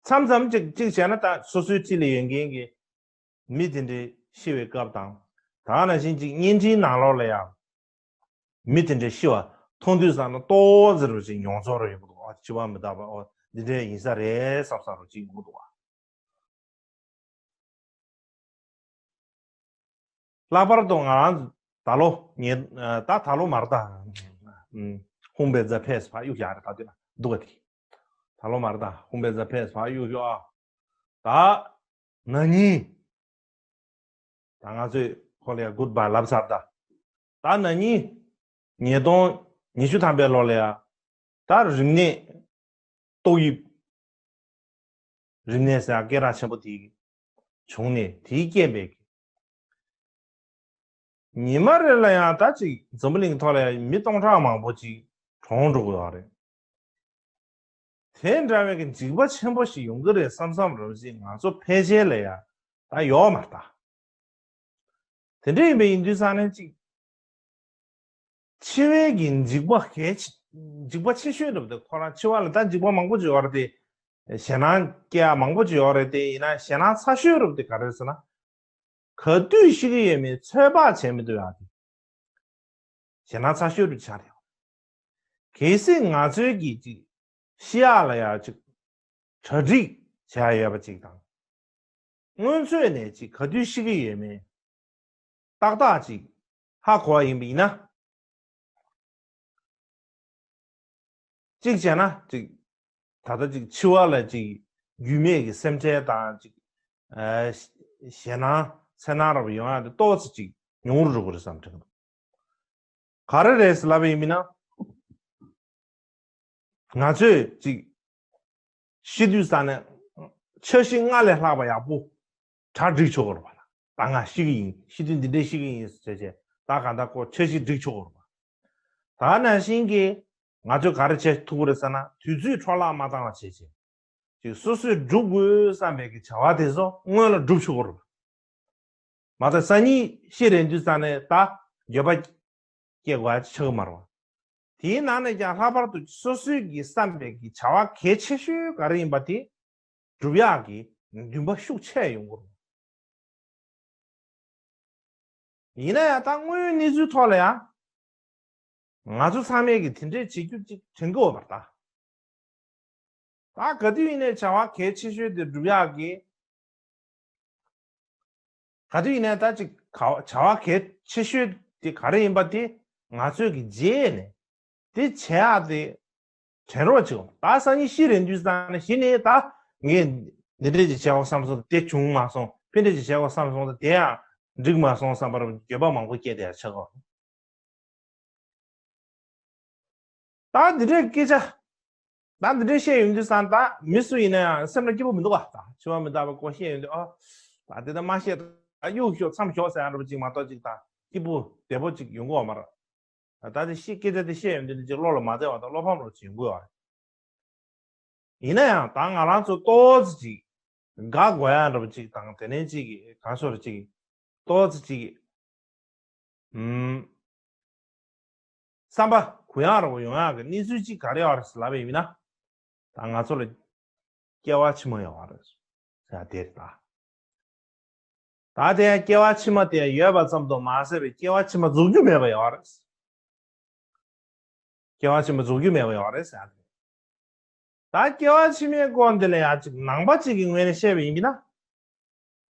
མཚམས་མཚམས་ཅིག་ཅིག་བྱས་ན་ད་སོ་སོའི་འཁྲིས་ལ་ཡོད་མཁན་གྱི་མི་དེ་འདྲའི་ཤི་བའི་སྐབས་དང་། ད་ག་ནང་བཞིན་ཅིག་བརྙན་འཕྲིན་ནང་ལོགས་ལ་ཡང་མི་དེ་འདྲའི་ཤི་བ་མཐོང་དུས་ཙམ་ལ་ལྟོ་ཟེར་བ་ཅིག་མྱོང་ཚོར་ཡོང་གི་འདུག་ཨ་འཆི་བ་མི་རྟག་པ། ཨོ་ འདི་འདྲ་ཡིན་ས་རེད་བསམ་བསམ་རོ་ཅིག་ཡོང་གི་འདུག་བ། ལྷག་པར་དུ་ང་རང་ད་ལོ་ཉེ་ད་ད་ལོ་མར་ད་ཧུང་པེ་ཛ་ཕེས་ཕ་གཡུག་ཡག་རེད། ད་དུས་ན་འདུག་ག་དེ་ད་ལོ་མར་ད་ཧུང་པེ་ཛ་ཕེས་ཕ་གཡུག་ཡོ། ད་ན་ནིང་ད་ང་ཚོས་ཁོ་ལ་ཡ་གུཌ་བྷའི་ལབ་ཚར། ད་ད་ན་ནིང་ཉིས་སྟོང་ཉི་ཤུ་ཐམ་པའི་ལོ་ལ་ཡ་ད་རིམས་ནད་ཏོག་དབྱིབས་རིམས་ནད་ཟེར་ཡ་སྐད་གྲགས་ཆེན་པོ་དེ་བྱུང་ནས་དེའི་རྐྱེན་པས་ཉི་མ་རེ་ལ་ཡང་ད་ཅིག་འཛམ་བུ་གླིང་ཐོག་ལ་ཡང་མི་སྟོང་ཕྲག་མང་པོ་ཅིག་གྲོངས་འགྲོ་གི་ཡོད་རེད། དེ་འདྲ་བའི་གི་འཇིགས་པ་ཆེན་པོ་ཞིག་ཡོང་གི་རེད་བསམ་བསམ་རབ་ཅིག་ང་ཚོ་ཕལ་ཆེར་ལ་ཡང་ད་ཡོད་མ་རེད་ད། དེ་འདྲ་ཡིན་པའི་ཡིན་དུས་ཙང་ནས་ཅིག་འཆི་བའི་གི་འཇིགས་པ་གལ་ཆེ། འཇིགས་པ་ཆེ་ཤོས་རེད་པ། དེ་ཁོ་རང་འཆི་བ་ལ་ད་འཇིགས་པ་མང་པོ་ཅིག་ཡོད་རེད་དེ། ཞེད་སྣང་སྐྱེ་ཡ་མང་པོ་ཅིག་ཡོད་རེད་དེ། ཡིན་ན་ཞེད་སྣང་ཚ་ཤོས་རེད་པ། དེ་ག་རེ་རེད་ཟེར་ན། ག་དུས་ཤི་གི་ཡོད་མེད་ཚོད་དཔག་བྱེད་མི་ཐུབ་ཡ་དེ། ཞེད་སྣང་ཚ་ཤོས་རེད་ཆགས་རེད། གལ་སྲིད་ང་ཚོའི་གི་ཅིག་ཤི་ཡག་ལ་ཡ་ཅིག་གྲ་སྒྲིག་བྱས་ཡོད་པ་ཅིག་དང་། སྔོན་ཚོད་ནས་ཅིག་ག་དུས་ཤི་གི་ཡོད་མེད་ཏག་ཏག་ཅིག་ཧ་གོ་བ་ཡིན་པ་ཡིན་ན། གཅིག་བྱས་ན་ཅིག་ད་ལྟ་ཅིག་འཆི་བ་ལ་ཅིག་རྒྱུས་མེད་ཀྱི་སེམས་ཁྲལ་དང་ཅིག་ཨ་ཞེད་སྣང་འཚེར་སྣང་རབ་ཡོང་ཡ་དེ་ཏོག་ཙམ་ཅིག་ཉུང་རུ་འགྲོ་གི་རེད་བསམ་དྲན་གི་འདུག་ག་རེ་རེད་ཟེར་ལབ་པ་ཡིན་མིན་ན། ང་ཚོས་ཅིག་ཤི་དུས་ཙང་ནས་འཆར་གཞི་སྔར་ལས་ལྷག་པ་ཡག་པོ་གྲ་སྒྲིག་ཆོག་གི་རེད་པ། ད་ང་ཤི་གི་ཡིན། ཤི་དུས་འདི་འདྲས་ཤི་གི་ཡིན་ཟེར་བྱས་ད་གང་ལྟར་ཁོ་འཆར་གཞི་སྒྲིག་ཆོག་གི་རེད་པ། ད་ནང་བཞིན་གྱི་ང་ཚོས་ག་རེ་བྱེད་ཐུབ་ཀྱི་རེད་ཟེར་ན། དུས་ཚོད་འཕྲོ་བརླག་མ་བཏང་བ་བྱས་བྱས། ཅིག་སོ་སོས་སྒྲུབ་དགོས་བསམ་པའི་གི་བྱ་བ་དེ་ཚོ་སྔོན་ལ་སྒྲུབ་ཆོག་གི་རེད། མ་གཏོགས་སང་ཉིན་ཤི་རན་དུས་ཙང་ནས་ད་འགྱོད་པ་སྐྱེ་དགོས་ཆགས་ཀྱི་མ་རེད་པ། དེའི་ནང་ནས་ཀྱང་ལྷག་པར་དུ་སོ་སོའི་གི་བསམ་པའི་གི་བྱ་བ་གལ་ཆེ་ཤོས་ག་རེ་ཡིན་པ་དེ་སྒྲུབ་ཡག་གི་འདུན་པ་ཤུགས་ཆེ་ཡོང་གི་རེད། ཡིན་ན་ཡང་ད་དངོས་ཡོད་གནས་ཚུལ་ཐོག་ལ་ཡང་ང་ཚོ་ཚང་མས་ཀྱི་དེ་འདྲས་བྱེད་རྒྱུ་ཅིག་དྲན་གྱི་ཡོད་པ་རེད་ད། ད་ག་དུས་ཡིན་ནའི་བྱ་བ་གལ་ཆེ་ཤོས་དེ་སྒྲུབ་ཡག་གི། ག་དུས་ཡིན་ནའི་ད་ཅིག་ག་བྱ་བ་གལ་ཆེ་ཤོས་དེ་ག་རེ་ཡིན་པ་དེ་ང་ཚོས་ཀྱི་རྗེས་ནས་དེ་བྱེད་ཡག་དེ་དྲན་རོགས་བྱེད། ད་སང་ཉིན་ཤི་རན་དུས་ཙང་ནས་གཞི་ནས་ད་ངས་འདི་འདྲས་ཅིག་བྱས་པ་བསམ་སོང་། དེ་བྱུང་མ་སོང་། ཕན་འདྲས་ཅིག་བྱས་པ་བསམ་སོང་། ད་དེ་ཡང་འགྲིག་མ་སོང་བསམ་པར་འགྱོད་པ་མང་པོ་སྐྱེས་བསྡད་ཡ་ཆགས་གོ། ད་འདི་འདྲའི་སྐད་ཆ། ད་འདི་འདྲའི་བཤད་ཡོང་དུས་ཙང་ད་མི་སུ་ཡིན་ན་ཡང་སེམས་ལ་སྐྱིད་པོ་མི་འདུག་ག་ད་འཆི་བ་མི་རྟག་པའི་སྐོར་བཤད་ཡོང་དུས། ཨ་ད་དེ་ད་མ་བཤད། ད་གཡུག་ཤོག་མཚམས་ཞོག་ཟེར་ཡ་འདྲ་པོ་ཅིག་མ་གཏོགས་ཅིག་ད་སྐྱིད་པོ་བདེ་པོ་ཅིག་ཡོང་གི་ཡོད་མ་རེད། ད་ད་དེ་བཤད་སྐད་ཆ་དེ་བཤད་ཡོང་དུས་ནི་ཅིག་བློ་ལ་མ་བདེ་བ་དང་བློ་ཕམ་རོ་ཅིག་ཡོང་གི་ཡོད་རེད། ཡིན་ན་ཡང་ད་ང་རང་ཚོ་ཏོག་ཙམ་ཅིག་དགའ་དགོས་ཡ་འདྲ་པོ་ཅིག་དང་། དེ་ནས་ཅིག་གང་ཤོར་ཅིག་ཏོག་ཙམ་ཅིག་ཨུམ། བསམ་པ་གུ་ཡངས་རུ་ཡོང་ཡག་གི་གནས་ཚུལ་གཅིག་ག་རེ་ཡོད་རེད་ཟེར་ལབ་པ་ཡིན་ན། ད་ང་ཚོ་ལ་སྐྱེ་བ་ཕྱི་མ་ཡོད་རེད་ཟེར་ཡ་དེ་རེད་ད། ད་དེ་སྐྱེ་བ་ཕྱི་མ་དེ་ཡོད་པ་ཙམ་དུ་མ་ཟད་པའི་སྐྱེ་བ་ཕྱི་མ་རྫོགས་རྒྱུ་མེད་པ་ཡོད་རེད། སྐྱེ་བ་ཕྱི་མ་རྫོགས་རྒྱུ་མེད་པ་ཡོད་རེད་ཟེར་ཡ་དེ། ད་སྐྱེ་བ་ཕྱི་མའི་སྐོར་འདི་ལ་ཡང་ཅིག་ནང་པ་གཅིག་གི་ངོས་ནས་བཤད་པ་ཡིན་གྱི་ན།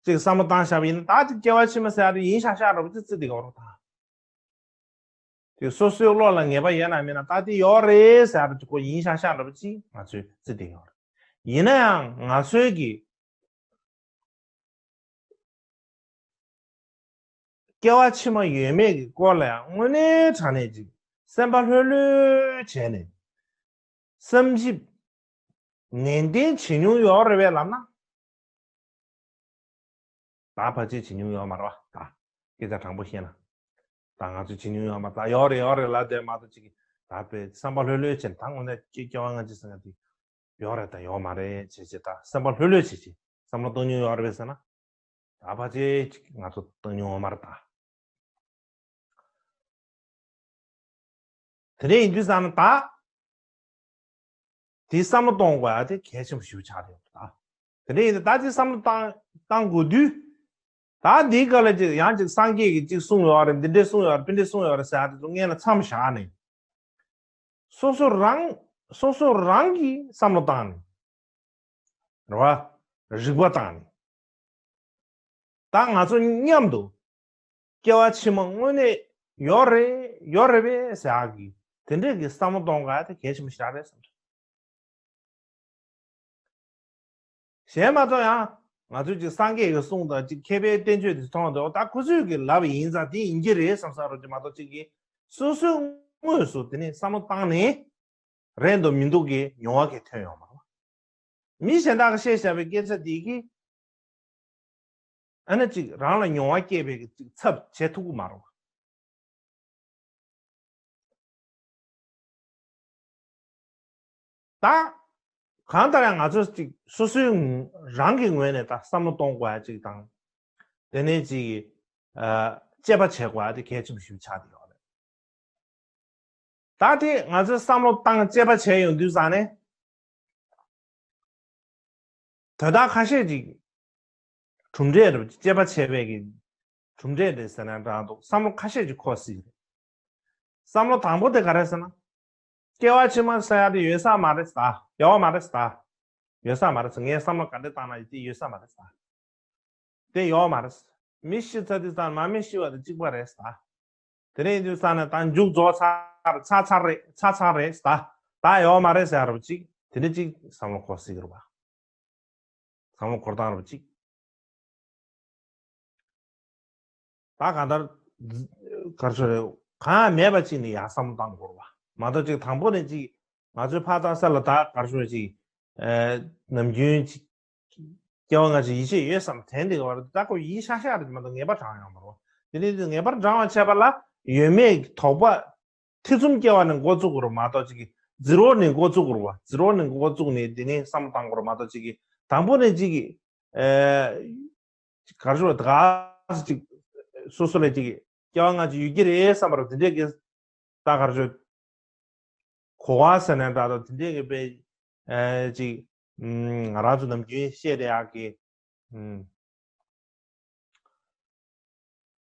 ཅིག་བསམ་བློ་བཏང་བཞག་པ་ཡིན་ན། ད་ཅིག་སྐྱེ་བ་ཕྱི་མ་ཟེར་ཡ་དེ་ཡིན་ཤག་ཤག་འདྲ་པོ་ཅིག་བརྩི་བསྡད་ཀྱི་ཡོད་རེད་ད། དེ་སོ་སོའི་བློ་ལ་ངེས་པ་ཡོད་ན་མེད་ན་ད་དེ་ཡོད་རེད་ཟེར་ཡ་དེ་ཅིག་ཁོ་ཡིན་ཤག་ཤག་འདྲ་པོ་ཅིག་ང་ཚོས་བརྩི་བསྡད་ཀྱི་ཡོད་རེད། ཡིན་ན་ཡང་ང་ཚོའི་གི་སྐྱེ་བ་ཕྱི་མ་ཡོད་མེད་ཀྱི་སྐོར་ལ་ཡང་དངོས་གནས་དྲང་གནས་ཅིག་སེམས་པ་ལྷོད་ལྷོད་བྱས་ནས་བསམ་ཞིབ་ནན་ཏན་བྱེད་མྱོང་ཡོད་རེད་པས་ལབ་ན། ད་ཕལ་ཆེར་བྱེད་མྱོང་ཡོད་མ་རེད་པ། ད་སྐད་ཆ་དྲང་པོ་བཤད་ན། ད་ང་ཚོས་བྱེད་མྱོང་ཡོད་མ་རེད། ད་ཡོད་རེད་ཡོད་རེད་ལབ་བསྡད་མ་གཏོགས་ཅིག་ད་དཔེ་བསམ་པ་ལྷོད་ལྷོད་བྱས་ནས་ད་དངོས་གནས་སྐྱེ་སྐྱེ་བ་སྔ་ཕྱི་ཟེར་ཡ་དེ་ཡོད་རེད་དང་ཡོད་མ་རེད་བྱས་བྱས་ད་བསམ་པ་ལྷོད་ལྷོད་བྱས་བྱས་བསམ་བློ་གཏོང་མྱོང་ཡོད་རེད་པས་ཟེར་ན། ད་ཕལ་ཆེར་ཅིག་ང་ཚོ་གཏོང་མྱོང་ཡོད་མ་རེད་ད། དེ་འདྲ་ཡིན་དུས་ཙང་ན་ད་དེ་བསམ་བློ་གཏོང་དགོས་ཡ་དེ་གལ་ཆེན་པོ་ཞིག་ཆགས་ཡོད་ད། དེ་འདྲ་ཡིན་དུས་ད་དེ་བསམ་བློ་བཏང་བཏང་དགོས་དུས། ད་འདིའི་སྐབས་ལ་ཅིག་ཡང་ཅིག་སངས་རྒྱས་ཀྱིས་ཅིག་གསུངས་ཡོད་རེད། འདི་འདྲས་གསུངས་ཡོད་རེད། ཕན་འདྲས་གསུངས་ཡོད་རེད་ཟེར་ཡ་དེ་ཚོ་སྔོན་ལ་མཚམས་བཞག་ནས། སོ་སོ་རང་སོ་སོ་རང་གིས་བསམ་བློ་བཏང་ནས་ རེད་བ། རིག་པ་བཏང་ནས། ད་ང་ཚོ་མཉམ་དུ་སྐྱེ་བ་ཕྱི་མ་དངོས་གནས་ཡོད་རེད་ཡོད་རེད་པས་ཟེར་ཡག་གི་དེ་འདྲས་ཀྱི་བསམ་བློ་གཏོང་དགོས་ཡ་དེ་གལ་ཆེན་པོ་ཞིག་རེད་བསམ་གྱི་འདུག་གཞན་མ་གཏོགས་ཡང་ང་ཚོས་ཅིག་སངས་རྒྱས་ཀྱི་གསུང་དང་ཅིག་མཁས་པའི་བསྟན་བཅོས་དེ་མཐོང་དུས་ད་ཁོ་ཚོས་ཀྱི་ལབ་ཡིན་ཙང་དེ་ཡིན་གྱི་རེད་བསམ་བསམ་རོགས་ཀྱི་མ་གཏོགས་ཅིག་གིས་སོ་སོའི་དངོས་སུ་དེ་ནས་བསམ་བློ་བཏང་ནས་རེད་འདུག་མི་འདུག་གི་མྱོང་བ་གི་ཐོན་ཡོང་མ་རེད། མི་གཞན་དག་གིས་བཤད་བཞག་པའི་སྐད་ཆ་དེ་གིས་ཨ་ནི་ཅིག་རང་ལ་མྱོང་བ་སྐྱེས་པའི་གི་ཅིག་ཚབ་བྱེད་ཐུབ་ཀྱི་མ་རེད། ད་གང་ལྟར་ཡང་ང་ཚོས་ཅིག་སོ་སོའི་ངོ་རང་གི་ངོས་ནས་ད་བསམ་བློ་གཏོང་དགོས་ཡ་ཅིག་དང་། དེ་ནས་ཅིག་ཨ་དཔྱད་པ་བྱེད་དགོས་ཡ་དེ་གལ་ཆེན་པོ་ཞིག་ཆགས་བསྡད་ཡོད་རེད། ད་དེ་ང་ཚོས་བསམ་བློ་བཏང་དཔྱད་པ་བྱས་ཡོང་དུས་ཙང་ནས། དོན་དག་ཁ་ཤས་ཅིག་གྲུབ་འབྲས་རེད། དཔྱད་པ་བྱས་པའི་གི་གྲུབ་འབྲས་རེད་ཟེར་ན་འདྲ་འདུག་བསམ་བློ་ཁ་ཤས་ཅིག་འཁོར་སྲིད་རེད། བསམ་བློ་དང་པོ་དེ་ག་རེ་ཟེར་ན། སྐྱེ་བ་ཕྱི་མ་ཟེར་ཡ་དེ་ཡོད་ས་མ་རེད་ད། ཡོད་མ་རེད་ད། ཡོད་ས་མ་རེད། ངས་བསམ་བློ་ག་འདྲ་བཏང་ན་ཡིན་དེ་ཡོད་ས་མ་རེད་ད། དེ་ཡོད་མ་རེད། མི་ཤི་ཚར་དུས་ཙང་མ་མི་ཤི་བ་དང་གཅིག་པ་རེད་ད། དེ་ནས་ཡིན་དུས་ཙང་ནས་ད་མཇུག་རྫོགས་ཚར་ཚར་ཚར་རེད་ཚར་ཚར་རེད་ད། ད་ཡོད་མ་རེད་ཟེར་ཡ་རུ་གཅིག་དེ་འདྲ་གཅིག་བསམ་བློ་འཁོར་སྲིད་ཀྱི་རེད་པ། བསམ་བློ་འཁོར་སྟངས་རུ་གཅིག་ད་གང་ལྟར་གར་ཤོར་རེད། གང་ཡང་མེད་པ་གཅིག་ནས་ཡར་བསམ་བློ་བཏང་དགོས་རེད་པ། མ་གཏོགས་གཅིག་དང་པོ་ནས་གཅིག་ང་ཚོའི་ཕ་དང་སེ་ལ་ད་གར་ཤོར་གཅིག་ནམ་རྒྱུན་གཅིག་སྐྱེ་བ་སྔ་ཕྱི་ཡིད་ཆེས་ཡོད་བསམ་དྲན་བསྡད་པ་རེད། ད་ཁོ་ཡིད་ཤག་ཤག་རེད་མ་གཏོགས་ངེས་པ་དྲང་ཡོང་མ་རེད། དེ་ནས་ངེས་པར་དྲང་བ་བྱས་པ་ལ་ཡོད་མེད་དོགས་པ་ཐེ་ཚོམ་སྐྱེ་བ་ནས་འགོ་བཙུགས་དགོས་རེད་མ་གཏོགས་གཅིག་གི་ཛི་རོ་ནས་འགོ་བཙུགས་དགོས་རེད་པ། ཛི་རོ་ནས་འགོ་བཙུགས་ནས་དེ་ནས་བསམ་བློ་བཏང་དགོས་རེད་མ་གཏོགས་གཅིག་གི་དང་པོ་ནས་གཅིག་གི་ཨེ། གར་ཤོར་ད་ག་ཅིག་སོ་སོ་ལ་ཅིག་སྐྱེ་བ་སྔ་ཕྱི་ཡོད་ཀྱི་རེད་བསམ་པ་རེད། དེ་འདྲས་ཀྱི་ད་གར་ཤོར་གོ་བ་ཟེར་ནས་ད་དུང་དེ་འདྲས་ཀྱི་དཔེ་ཨེ་ཅིག་ང་རང་ཚོ་ནམ་རྒྱུན་བཤད་བསྡད་ཡག་གི་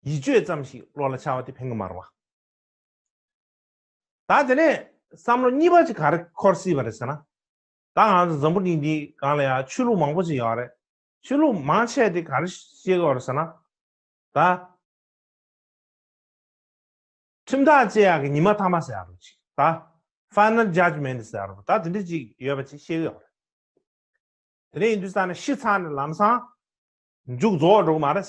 ཡིད་དཔྱོད་ཙམ་ཞིག་བློ་ལ་འཆར་བ་དེ་ཕན་གི་མ་རེད་པ། ད་དེ་ནས་བསམ་བློ་གཉིས་པ་ཅིག་ག་རེ་འཁོར་སྲིད་པ་རེད་ཟེར་ན། ད་ང་ཚོ་འཛམ་བུ་གླིང་འདིའི་སྒང་ལ་ཡང་ཆོས་ལུགས་མང་པོ་ཅིག་ཡོད་རེད། ཆོས་ལུགས་མང་ཆེ་དེ་ག་རེ་བཤད་ཀྱི་ཡོད་རེད་ཟེར་ན། ད་ཁྲིམས་ཐག་བཅད་ཡག་གི་ཉི་མ་མཐའ་མ་ཟེར་ཡག་རེད་ཅིག་ད་ཕའི་ནལ་ཇཇ་མེན་ཊི་ཟེར་ཡག་རེད། ད་དེ་འདྲ་ཅིག་ཡོད་པ་ཅིག་བཤད་ཀྱི་ཡོད་རེད། དེ་འདྲ་ཡིན་དུས་ཙང་ནས་ཤི་ཚར་ནས་ལམ་སང་མཇུག་རྫོགས་འགྲོ་གི་མ་རེད།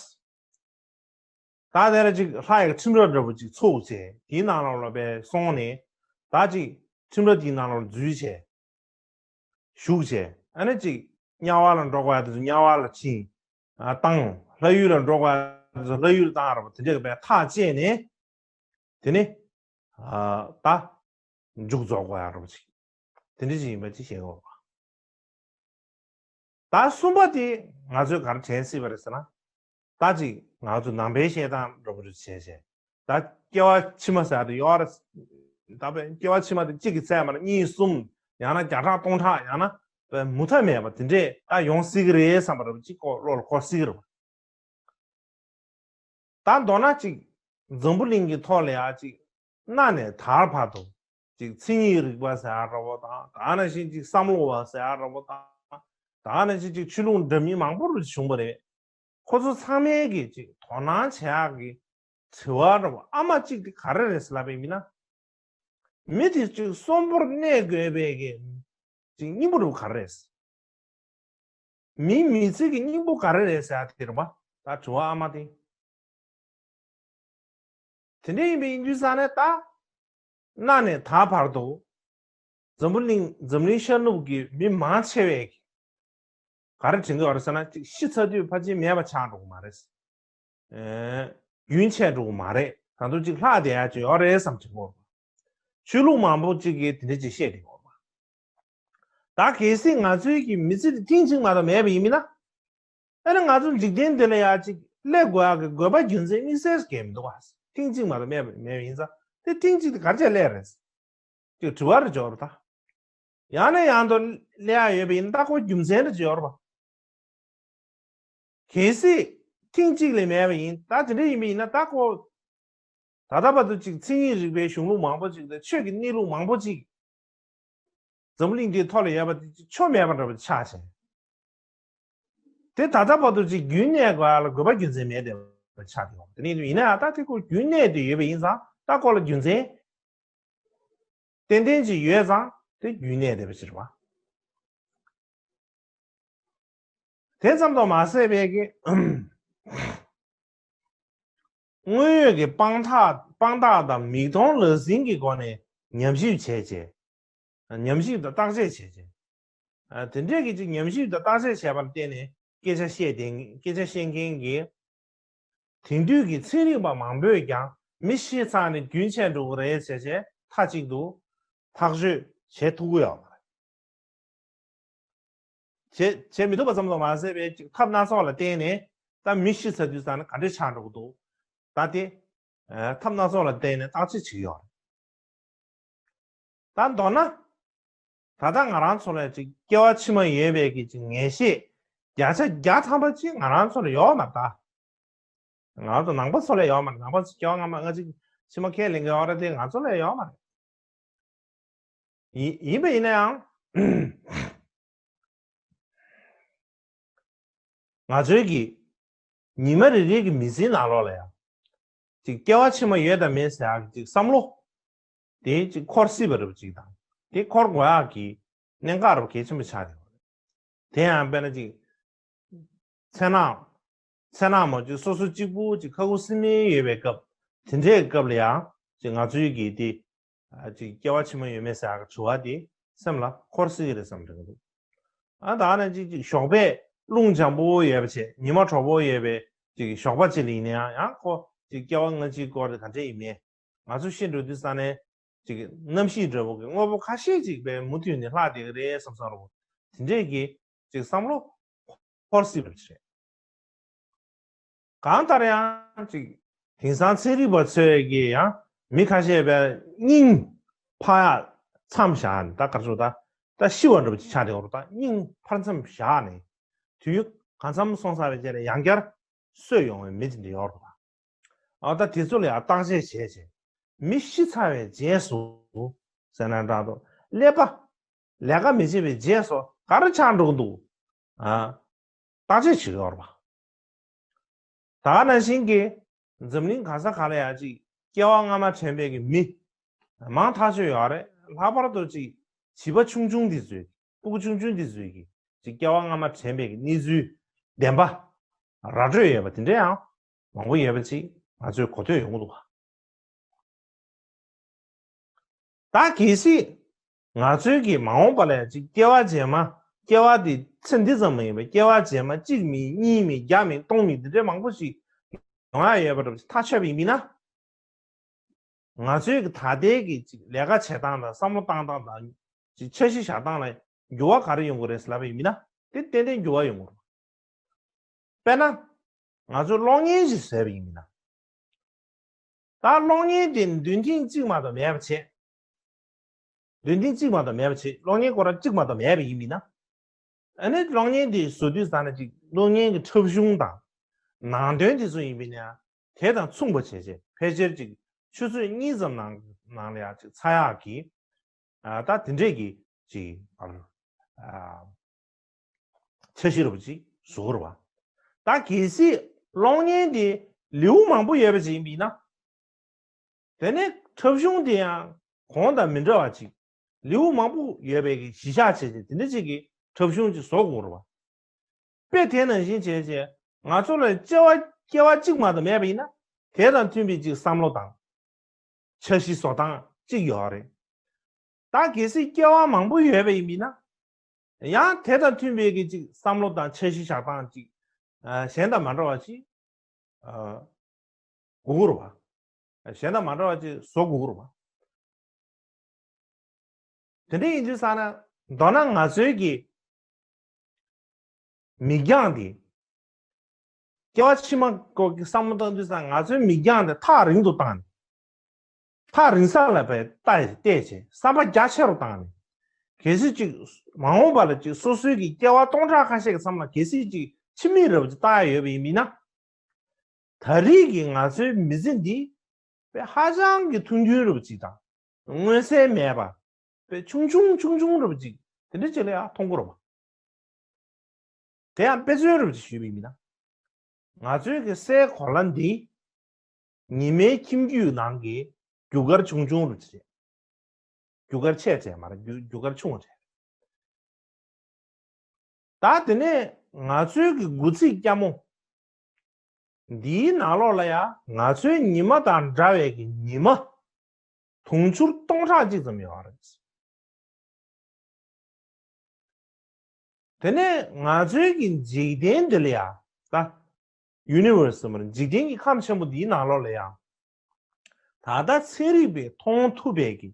ད་དེ་ལ་ཅིག་ལྷ་ཡི་ཁྲིམས་ར་འདྲ་པོ་ཅིག་ཚུགས་བྱས་དེའི་ནང་ལོགས་ལ་དཔེ་སོང་ནས་ད་ཅིག་ཁྲིམས་ར་དེའི་ནང་ལོགས་ལ་འཛུལ་བྱས་བཞུགས་བྱས་ཨ་ནི་ཅིག་དམྱལ་བ་ལ་འགྲོ་དགོས་ཡ་དེ་ཚོ་དམྱལ་བ་ལ་ཕྱིན་བཏང་། ལྷ་ཡུལ་ལ་འགྲོ་དགོས་ཡ་དེ་ཚོ་ལྷ་ཡུལ་བཏང་ར་པོ་དེ་འདྲ་གི་དཔེ་ཐག་བཅད་ནས་དེ་ནི་ད་མཇུག་རྫོགས་དགོས་ཡ་འདྲ་པོ་ཅིག་དེ་འདྲ་ཅིག་ཡིན་པ་ཅིག་བཤད་དགོས་པ། ད་གསུམ་པ་དེ་ང་ཚོས་ག་རེ་དྲན་སྲིད་པ་རེད་ཟེར་ན། ད་ཅིག་ང་ཚོ་ནང་པའི་བཤད་སྟངས་འདྲ་པོ་རེ་བྱས་བྱས། ད་སྐྱེ་བ་ཕྱི་མ་ཟེར་ཡ་དེ་ཡོད་རེད། ད་དཔེ་སྐྱེ་བ་ཕྱི་མ་དེ་གཅིག་གི་ཚད་མ་ལ་གཉིས་གསུམ་ཡང་ན་བརྒྱ་ཕྲག་སྟོང་ཕྲག་ཡང་ན་དཔེ་མུ་མཐའ་མེད་པ་དེ་འདྲས་ད་ཡོང་སྲིད་ཀྱི་རེད་བསམ་པ་འདྲ་པོ་གཅིག་ཀོ་བློ་ལ་འཁོར་སྲིད་ཀྱི་རེད་པ། ད་མདོར་ན་ཅིག་འཛམ་བུ་གླིང་གི་ཐོག་ལ་ཡ་ཅིག་གནའ་ནས་ད་བར་དུ་ཅིག་མཚན་ཉིད་རིག་པ་ཟེར་ཡ་འདྲ་པོ་དང་ད་ག་ནང་བཞིན་ཅིག་བསམ་བློ་བ་ཟེར་ཡ་འདྲ་པོ་དང་ད་ག་ནང་བཞིན་ཅིག་ཆོས་ལུགས་འདྲ་མིན་མང་པོ་རུ་བྱུང་བ་རེད། ཁོ་ཚོ་ཚང་མས་ཀྱི་ཅིག་དོ་སྣང་བྱེད་ཡག་གི་དྲི་བ་འདྲ་པོ་ཨ་མ་གཅིག་དེ་ག་རེ་རེད་ཟེར་ལབ་པ་ཡིན་ན། མི་དེ་ཅིག་གསོན་པོར་གནས་དགོས་པའི་གི་ཅིག་སྙིང་པོ་འདྲ་པོ་ག་རེ་རེད། མིའི་མི་ཚེ་གི་སྙིང་པོ་ག་རེ་རེད་ཟེར་ཡ་དེ་རེད་པ། ད་དྲི་བ་ཨ་མ་དེ། དེ་འདྲ་ཡིན་པ་ཡིན་དུས་ཙང་ནས་ད། གནའ་ནས་ད་བར་དུ། འཛམ་བུ་གླིང་འཛམ་གླིང་ཤར་ནུབ་ཀྱི་མི་མང་ཆེ་བས་ག་རེ་དྲན་གྱི་ཡོད་རེད་ཟེར་ན་ཅིག་ཤི་ཚར་དུས་ཕལ་ཆེར་མེད་པ་ཆགས་འགྲོ་གི་མ་རེད། ཨེ། རྒྱུན་ཆད་འགྲོ་གི་མ་རེད། ད་དུང་ཅིག་ལྷག་བསྡད་ཡ་ཅིག་ཡོད་རེད་བསམ་གྱི་ཡོད་རེད། ཆོས་ལུགས་མང་པོ་ཅིག་གིས་དེ་འདྲ་ཅིག་བཤད་བསྡད་ཡོད་རེད། ད་གལ་སྲིད་ང་ཚོའི་གི་མི་ཚེ་འདི་ཐེངས་གཅིག་མ་གཏོགས་མེད་པ་ཡིན་མིན་ན། ཨ་ནི་ང་ཚོ་འཇིག་རྟེན་འདི་ལ་ཡ་ཅིག་སླེབས་དགོས་ཡག་གི་དགོས་པ་རྒྱུ་མཚན་དམིགས་བསལ་ཞིག་གང་ཡང་མི་འདུག་ག་ཐེངས་གཅིག་མ་གཏོགས་མེད་པ་མེད་པ་ཡིན་ཙང་དེ་ཐེངས་གཅིག་དེ་ག་རེ་བྱས་སླེབས་རེད། ཅིག་དྲི་བ་རེ་འབྱོར་ད། ཡང་ནས་ཡང་དུ་སླེབས་ཡག་ཡོད་པ་ཡིན་ན་ད་ཁོ་རྒྱུ་མཚན་རེ་འབྱོར་བ། གལ་སྲིད་ཐེངས་གཅིག་ལས་མེད་པ་ཡིན་ད་དེ་འདྲ་ཡིན་པ་ཡིན་ན་ད་ཁོ། ད་ལྟ་བར་དུ་ཅིག་མཚན་ཉིད་རིག་པའི་གཞུང་ལུགས་མང་པོ་ཅིག་དང་ཆོས་ཀྱི་གནས་ལུགས་མང་པོ་ཅིག་འཛམ་བུ་གླིང་འདིའི་ཐོག་ལ་ཡོད་པ་དེ་ཅིག་ཆོ་མེད་པ་འདྲ་པོ་ཆགས་བྱས། དེ་ད་ལྟ་བར་དུ་ཅིག་རྒྱུན་གནས་དགོས་ཡ་ལ་དགོས་པ་རྒྱུ་མཚན་མེད་བསྡད་པ་ཆགས་ཀྱི་ཡོད་རེད། དེ་ནས་ཡིན་ན་ཡང་ད་དེ་ཁོ་རྒྱུན་གནས་དེ་ཡོད་པ་ཡིན་ཙང་ད་ཁོ་ལ་རྒྱུ་མཚན་ཏན་ཏན་ཅིག་ཡོད་ཙང་དེ་རྒྱུན་གནས་བསྡད་པ་ཞིག་རེད་བ། དེ་ཙམ་དུ་མ་ཟད་པའི་གི་དངོས་ཡོད་ཀྱི་དཔང་རྟགས་དཔང་རྟགས་དང་མིག་མཐོང་ལག་ཟིན་གྱི་སྒོ་ནས་ཉམས་ཞིབ་བྱས་རྗེས། ཉམས་ཞིབ་དང་བརྟག་དཔྱད་བྱས་རྗེས། དེ་འདྲས་ཀྱི་ཅིག་ཉམས་ཞིབ་དང་བརྟག་དཔྱད་བྱས་པར་བརྟེན་ནས་སྐད་ཆ་བཤད་དེ་སྐད་ཆ་བཤད་མཁན་གྱི་དེང་དུས་ཀྱི་ཚན་རིག་པ་མང་པོས་ཀྱང་མི་ཤི་ཚར་ནས་རྒྱུན་ཆད་འགྲོ་གི་རེད་ཟེར་བྱས་མཐའ་གཅིག་ཏུ་ཐག་གཅོད་བྱེད་ཐུབ་ཀྱི་ཡོད་མ་རེད། བྱེད་བྱེད་མི་ཐུབ་པ་ཙམ་དུ་མ་ཟད་པའི་ཅིག་ཐབས་སྣ་ཚོགས་ལ་བརྟེན་ནས་ད་མི་ཤི་ཚར་དུས་ཙང་ནས་ག་འདྲས་ཆགས་འགྲོ་གི་འདུག་ད་དེ་ཐབས་སྣ་ཚོགས་ལ་བརྟེན་ནས་བརྟག་དཔྱད་བྱེད་ཀྱི་ཡོད་རེད། ད་མདོར་ན། ད་ལྟ་ང་རང་ཚོ་ལ་ཅིག་སྐྱེ་བ་ཕྱི་མ་ཡོད་པའི་གི་ཅིག་ངེས་ཤེས་བརྒྱ་ཆ་བརྒྱ་ཐམ་པ་ཅིག་ང་རང་ཚོ་ལ་ཡོད་མ་རེད་ད། ང་ཚོ་ནང་པ་ཚོ་ལ་ཡོད་མ་རེད། ནང་པ་ཚོ་སྐྱེ་བ་སྔ་མ་སྔ་ཕྱི་ཕྱི་མ་ཁས་ལེན་གི་ཡོད་རེད་དེ་ང་ཚོ་ལ་ཡོད་མ་རེད། ཡིན་ཡིན་པ་ཡིན་ན་ཡང་། ང་ཚོའི་གི་ཉི་མ་རེ་རེ་གི་མི་ཚེའི་ནང་ལོགས་ལ་ཡང་ཅིག་སྐྱེ་བ་ཕྱི་མ་ཡོད་དམ་མེད་ཟེར་ཡག་གི་ཅིག་བསམ་བློ་དེ་ཅིག་འཁོར་སྲིད་པ་རེད་པ་ཅིག་དང་དེ་འཁོར་དགོས་ཡག་གི་གནད་འགག་རེད་པ་གལ་ཆེན་པོ་ཆགས་ཡོད་རེད། དེ་ཡང་དཔེར་ན་ཅིག་མཚན་ནག་མཚན་ནག་མོ་ཅིག་སོ་སོ་གཅིག་པུ་ཅིག་ཁ་ཁུ་སིམ་མེ་ཡོད་པའི་སྐབས་དེ་འདྲའི་སྐབས་ལ་ཡང་ཅིག་ང་ཚོའི་གི་དེ། ཅིག་སྐྱེ་བ་ཕྱི་མ་ཡོད་མེད་ཟེར་ཡག་གི་དྲི་བ་དེ་སེམས་ལ་འཁོར་སྲིད་ཀྱི་རེད་བསམ་དྲན་གྱི་འདུག་ཨ་ད་ནི་ཅིག་ཅིག་ཞོགས་པས་རླུང་འཇམ་པོ་ཡོད་པ་བྱས་ཉི་མ་དྲོ་པོ་ཡོད་པའི་ཅིག་ཞོགས་པ་ཅིག་ལ་ཡིན་ན་ཡང་ཡང་ཁོ་ཅིག་སྐྱེ་བ་སྔ་ཕྱིའི་སྐོར་དེ་ག་འདྲས་ཡིན་མིན་ང་ཚོ་ཤི་འགྲོ་དུས་ས་ནས་ཅིག་གནམ་གཤིས་འདྲ་བོ་གི་དངོས་པོ་ཁ་ཤས་ཅིག་པའི་མུ་མཐུད་ནས་ལྷག་བསྡད་ཀྱི་རེད་བསམ་བསམ་རུ་དེ་འདྲས་ཀྱི་ཅིག་བསམ་བློ་འཁོར་སྲིད་པ་ཅིག་རེད། གང་ལྟར་ཡང་ཅིག་དེང་སང་ཚན་རིག་པ་ཚོས་ཀྱིས་ཡང་མི་ཁ་ཤས་པའི་སྙིང་འཕར་ཡག་མཚམས་བཞག་ནས་ད་གར་སོ་ད་ད་ཤི་བ་འདྲ་པོ་ཅིག་ཆགས་བསྡད་ཡོད་རེད། ད་སྙིང་འཕར་མཚམས་བཞག་ནས་དུས་ཡུན་གང་འཚམ་སོང་ཚར་བའི་རྗེས་ལ་ཡང་བསྐྱར་གསོས་ཡོང་བའི་མི་དེ་འདྲ་ཡོད་རེད། ཨ་ད་དེ་ཚོ་ལ་ཡང་བརྟག་དཔྱད་བྱས་བྱས་མི་ཤི་ཚར་བའི་རྗེས་སུ་ཟེར་ན་འདྲ་འདུག་ཀླད་པ་ལས་ཀ་མི་བྱེད་པའི་རྗེས་སུ་ག་རེ་ཆགས་འགྲོ་གི་འདུག་ཨ། བརྟག་དཔྱད་བྱེད་ཀྱི་ཡོད་རེད་པ། ད་ག་ནང་བཞིན་གྱི་འཛམ་གླིང་ག་ས་ག་ལ་ཡང་ཅིག་སྐྱེ་བ་སྔ་མ་དྲན་པའི་གི་མི་མང་ཐག་ཆོད་ཡོད་རེད། ལྷག་པར་དུ་ཅིག་བྱིས་པ་ཆུང་ཆུང་འདི་ཚོས་སྤུ་གུ་ཆུང་ཆུང་འདི་ཚོས་ཀྱི་ཅིག་སྐྱེ་བ་སྔ་མ་དྲན་པའི་གི་གནས་ཚུལ་བདེན་པ་ར་སྤྲོད་ཡོད་པ་དེ་འདྲ་ཡང་མང་པོ་ཡོད་པ་ཅིག་ང་ཚོས་གོ་ཐོས་ཡོང་གི་འདུག་ག་ད་གལ་སྲིད་ང་ཚོའི་གི་མ་འོངས་པ་ལ་ཅིག་སྐྱེ་བ་རྗེས་མ་སྐྱེ་བ་དེ་ཚེ་འདི་ཙམ་མ་ཡིན་པར་སྐྱེ་བ་རྗེས་མ་གཅིག་མིན་གཉིས་མིན་བརྒྱ་མིན་སྟོང་མིན་དེ་འདྲའི་མང་པོ་ཞིག་ཡོང་ཡ་ཡོད་པ་འདྲ་པོ་ཞིག་ཐག་ཆོད་པ་ཡིན་མིན་ན། ང་ཚོའི་གི་ད་ལྟའི་གི་ཅིག་ལས་ཀ་བྱེད་སྟངས་དང་བསམ་བློ་བཏང་སྟངས་དང་ཅིག་འཆར་གཞི་བཞག་སྟངས་ལ་འགྱུར་བ་ག་རེ་ཡོང་གི་རེད་ཟེར་ལབ་པ་ཡིན་མིན་ན་དེ་ཏན་ཏན་འགྱུར་བ་ཡོང་གི་རེད། དཔེར་ན། ང་ཚོས་གློག་བརྙན་ཞིག་བཟོས་པ་ཡིན་མིན་ན། ད་གློག་བརྙན་དེ་འདོན་ཐེངས་གཅིག་མ་གཏོགས་མེད་པ་བྱས། འདོན་ཐེངས་གཅིག་མ་གཏོགས་མེད་པ་བྱས་གློག་བརྙན་ཁོ་རང་གཅིག་མ་གཏོགས་མེད་པ་ཡིན་མིན་ན། ཨ་ནི་གློག་བརྙན་དེ་བཟོ་དུས་ཙང་ནས་ཅིག་གློག་བརྙན་གྱི་འཁྲབ་གཞུང་དང་། ནང་དོན་དེ་ཚོ་ཡིན་པ་ཡིན་ན་ཡང་དེ་དང་མཚུངས་པ་བྱས་བྱས་ཕལ་ཆེར་ཅིག་ཆུ་ཚོད་གཉིས་ཙམ་ནང་ནང་ལ་ཡང་ཅིག་ཚར་ཡག་གི་ཨ་ད་དེ་འདྲས་ཀྱི་ཅིག་ཨ་འཆར་གཞི་རུ་ཅིག་བཟོ་དགོས་རེད་བ། ད་གལ་སྲིད་གློག་བརྙན་དེ་ལེའུ་མང་པོ་ཡོད་པ་ཅིག་ཡིན་པ་ཡིན་ན། དེ་ནས་འཁྲབ་གཞུང་དེ་ཡང་གོང་དང་མི་འདྲ་བ་ཅིག་ལེའུ་མང་པོ་ཡོད་པའི་གི་གཞི་བཞག་བྱས་ཏེ་དེ་འདྲ་ཅིག་གི་འཁྲབ་གཞུང་ཅིག་བཟོ་དགོས་རེད་བ། དཔེ་དེ་ནང་བཞིན་བྱས་བྱས་ང་ཚོ་ལ་སྐྱེ་བ་སྐྱེ་བ་གཅིག་མ་གཏོགས་མེད་པ་ཡིན་ན་དེ་དང་མཐུན་པའི་ཅིག་བསམ་བློ་དང་འཆར་གཞི་བཟོ་སྟངས་གཅིག་ཡོད་རེད། ད་གལ་སྲིད་སྐྱེ་བ་མང་པོ་ཡོད་པ་ཡིན་པ་ཡིན་ན་ཡང་དེ་དང་མཐུན་པའི་གི་ཅིག་བསམ་བློ་དང་འཆར་གཞི་བཞག་སྟངས་ཅིག་གཞན་དང་མ་འདྲ་བ་ཅིག་དགོས་ཀྱི་རེད་བ། གཞན་དང་མ་འདྲ་བ་ཅིག་བཟོ་དགོས་ཀྱི་རེད་བ། དེ་འདྲ་ཡིན་དུས་ཙང་ན་མདོར་ན་ང་ཚོའི་གི་མིག་རྒྱང་དེ་སྐྱེ་བ་ཕྱི་མ་སྐོར་གྱི་བསམ་བློ་བཏང་དུས་ཙང་ང་ཚོའི་མིག་རྒྱང་དེ་ཐག་རིང་དུ་བཏང་ནས་ཐག་རིང་ས་ལ་བལྟས་བལྟས་བྱས་བསམ་པ་རྒྱ་ཆེ་རུ་བཏང་ནས་གལ་སྲིད་ཅིག་མ་འོངས་པ་ལ་ཅིག་སོ་སོའི་གི་སྐྱེ་བ་སྟོང་ཕྲག་ཁ་ཤས་ཀྱི་མཚམས་ལ་གལ་སྲིད་ཅིག་ཕྱི་མིག་རེ་བ་ཅིག་བལྟ་ཡ་ཡོད་པ་ཡིན་མིན་ན། ད་རེས་ཀྱི་ང་ཚོའི་མི་ཚེ་འདི་དཔེ་ཧ་ཅང་གི་ཐུང་ཐུང་རེ་བ་ཅིག་དང་མངོན་གསལ་མེད་པ་དཔེ་ཆུང་ཆུང་ཆུང་ཆུང་རེ་བ་ཅིག་དེ་འདྲ་ཅིག་ལ་ཡང་མཐོང་གི་རེད་བ། དེ་ཡང་དཔེ་མཚོན་རུ་ཞུས་པ་ཡིན་ན། ང་ཚོའི་གི་སའི་གོ་ལ་འདི་ཉི་མའི་ཁྱིམ་རྒྱུད་ནང་གི་རྒྱུ་སྐར་ཆུང་ཆུང་རུ་ཅིག་རེད། རྒྱུ་སྐར་ཆེ་ཆེ་མ་རེད། རྒྱུ་རྒྱུ་སྐར་ཆུང་བ་རེད། ད་དེ་ནས་ང་ཚོའི་གི་དགུ་ཚིགས་སྐྱ་མོ་འདིའི་ནང་ལོགས་ལ་ཡང་ང་ཚོའི་ཉི་མ་དང་འདྲ་བའི་གི་ཉི་མ་དུང་ཕྱུར་སྟོང་ཕྲག་གཅིག་ཙམ་ཡོད་རེད། དེ་ནས་ང་ཚོའི་གི་འཇིག་རྟེན་འདི་ལ་ཡང་ད་ཡུ་ནི་ཝར་སི་ཟེར་བ་རེད། འཇིག་རྟེན་གྱི་ཁམས་ཆེན་པོ་འདིའི་ནང་ལོགས་ལ་ཡང་ད་ལྟ་ཚན་རིག་པས་མཐོང་ཐུབ་པའི་གི་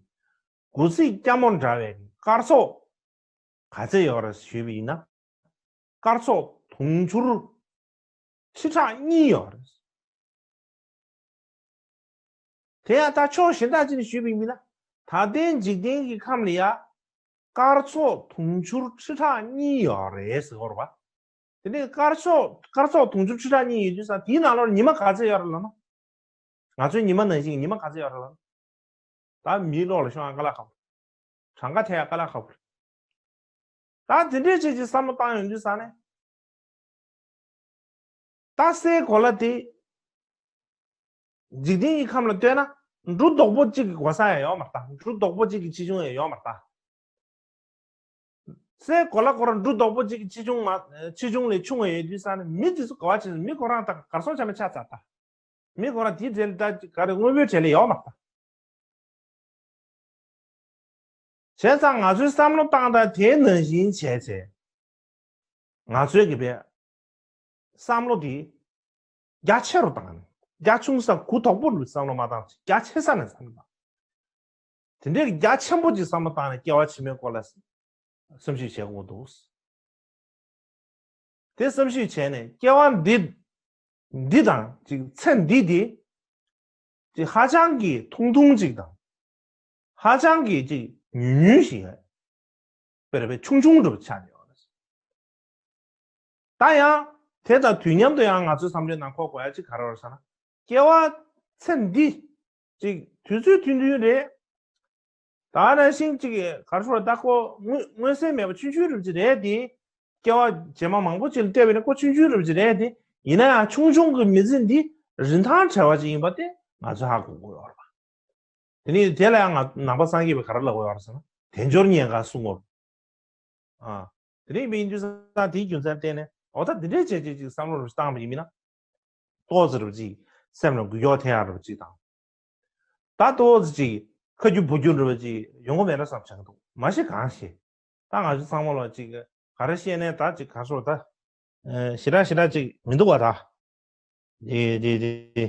དགུ་ཚིགས་སྐྱ་མོ་འདྲ་བའི་གི་སྐར་ཚོགས་ག་ཚད་ཡོད་རེད་ཞུས་པ་ཡིན་ན། སྐར་ཚོགས་དུང་ཕྱུར་ཁྲི་ཕྲག་གཉིས་ཡོད་རེད། དེ་ཡང་ད་ཕྱོགས་གཞན་དག་ཅིག་ནས་ཞུས་པ་ཡིན་ན། ད་ལྟའི་འཇིག་རྟེན་གྱི་ཁམས་ལ་ཡ་སྐར་ཚོགས་དུང་ཕྱུར་ཁྲི་ཕྲག་གཉིས་ཡོད་རེད་ཟེར་བ་རེད་པ། དེ་ནས་སྐར་ཚོགས་སྐར་ཚོགས་དུང་ཕྱུར་ཁྲི་ཕྲག་གཉིས་ཡོད་དུས་ཙང་དེའི་ནང་ལོགས་ཉི་མ་ག་ཚད་ཡོད་རེད་ལབ་ན། ང་ཚོའི་ཉི་མ་ནང་བཞིན་ཉི་མ་ག་ཚད་ཡོད་རེད་ལབ་ན། ད་མིའི་བློ་ལ་ཤོང་ཡ་དཀའ་ལས་ཁག་པོ། གྲངས་ཀ་ཐེབས་ཡ་དཀའ་ལས་ཁག་པོ་རེད། ད་དེ་འདྲའི་ཆེད་ཀྱི་བསམ་བློ་བཏང་ཡོང་དུས་ཙང་ནས། ད་སའི་གོ་ལ་དེ་འཇིག་རྟེན་གྱི་ཁམས་ལ་ལྟོས་ན་འབྲུ་རྡོག་པོ་གཅིག་གི་གོ་ས་ཡང་ཡོད་མ་རེད་ད། འབྲུ་རྡོག་པོ་གཅིག་གི་ཆེ་ཆུང་ཡང་ཡོད་མ་རེད་ད། སའི་གོ་ལ་ཁོ་རང་འབྲུ་རྡོག་པོ་གཅིག་གི་ཆེ་ཆུང་མ་ཆེ་ཆུང་ལས་ཆུང་བ་ཡོད་དུས་ཙང་ནས་མི་དེ་ཚོ་ག་བ་བྱས་ནས་མི་ཁོ་རང་ད་གར་སོང་ཆ་མེད་ཆགས་ཚར་ད། མི་ཁོ་རང་དེའི་གྲས་ལ་ད་ག་རེ་དངོས་པོའི་གྲས་ལ་ཡོད་མ་རེད་ད། བྱས་ཙང་ང་ཚོའི་བསམ་བློ་བཏང་སྟངས་དེ་ནང་བཞིན་བྱས་ཚེ། ང་ཚོའི་གི་བས་བསམ་བློ་དེ་རྒྱ་ཆེ་རུ་བཏང་ནས་རྒྱ་ཆུང་ས་གུ་དོག་པོ་རུ་བསམ་བློ་མ་བཏང་ཅིག་རྒྱ་ཆེ་ས་ནས་བསམ་བློ་བཏང་། དེ་འདྲའི་རྒྱ་ཆེན་པོ་ཅིག་བསམ་བློ་བཏང་ནས་སྐྱེ་བ་ཕྱི་མའི་སྐོར་ལ་བསམ་ཤེས་བྱེད་དགོས་འདུག་དེ་བསམ་ཤེས་བྱས་ནས་སྐྱེ་བ་འདི་འདི་དང་ཅིག་ཚེ་འདི་དེ་ཅིག་ཧ་ཅང་གི་ཐུང་ཐུང་ཅིག་དང་། ཧ་ཅང་གི་ཅིག་ཉུང་ཉུང་ཞིག་དཔེར་ན་ཆུང་ཆུང་འདྲ་པོ་ཆགས་ཡོད་རེད། ད་ཡང་དེ་དང་དུས་མཉམ་དུ་ཡང་ང་ཚོའི་བསམ་བློའི་ནང་འཁོར་དགོས་ཡ་ཅིག་ག་རེ་རེད་ཟེར་ན། སྐྱེ་བ་ཚེ་འདི་ཅིག་དུས་ཚོད་ཐུང་ཐུང་རེད། ད་ནང་བཞིན་ཅིག་ག་རེ་ཟེར་ད་ཁོ་མངོན་མངོན་གསལ་མེད་པ་ཆུང་ཆུང་རུ་ཅིག་རེད་དེ། སྐྱེ་བ་རྗེས་མ་མང་པོ་ཅིག་ལ་བལྟས་པ་ཡིན་ན་ཁོ་ཆུང་ཆུང་རུ་ཅིག་རེད་དེ། ཡིན་ན་ཡང་ཆུང་ཆུང་གི་མི་ཚེ་འདི་རིན་ཐང་བྲལ་བ་ཅིག་ཡིན་པ་དེ་ང་ཚོས་ཧ་གོ་དགོས་ཡོད་རེད་པ། དེ་ནས་དེ་ལ་ཡང་ང་ནང་པ་སངས་རྒྱས་པས་ག་རེ་ལབ་དགོས་ཡོད་རེད་ཟེར་ན་དལ་འབྱོར་རྙེད་དཀའ་གསུང་ངོ་། ཨ། དེ་རིང་མི་ཡིན་དུས་ཙང་དེའི་རྒྱུ་མཚན་བརྟེན་ནས་འོ་ད་འདི་འདྲའི་བྱས་རྗེས་ཅིག་བསམ་བློ་རུ་བཏང་བ་ཡིན་མིན་ན། ཏོག་ཙམ་རུ་ཅིག་སེམས་ལ་འགུལ་སྐྱོད་ཐེབས་ཡག་རུ་ཅིག་དང་། ད་ཏོག་ཙམ་ཅིག་ཁ་རྒྱུ་བུ་རྒྱུ་འདྲ་བ་ཅིག་ཡོང་གི་མེད་འགྲོ་བསམ་བྱུང་འདུག་མ་གཞི་གང་ཤེས། ད་ང་ཚོ་ཚང་མ་ལ་ཅིག་ག་རེ་བཤད་ནས་ད་ཅིག་ག་སོ་ད། ཨེ་ཞེ་དྲག་ཞེ་དྲག་ཅིག་མི་འདུག་བ་ད། དེ་དེ་དེ་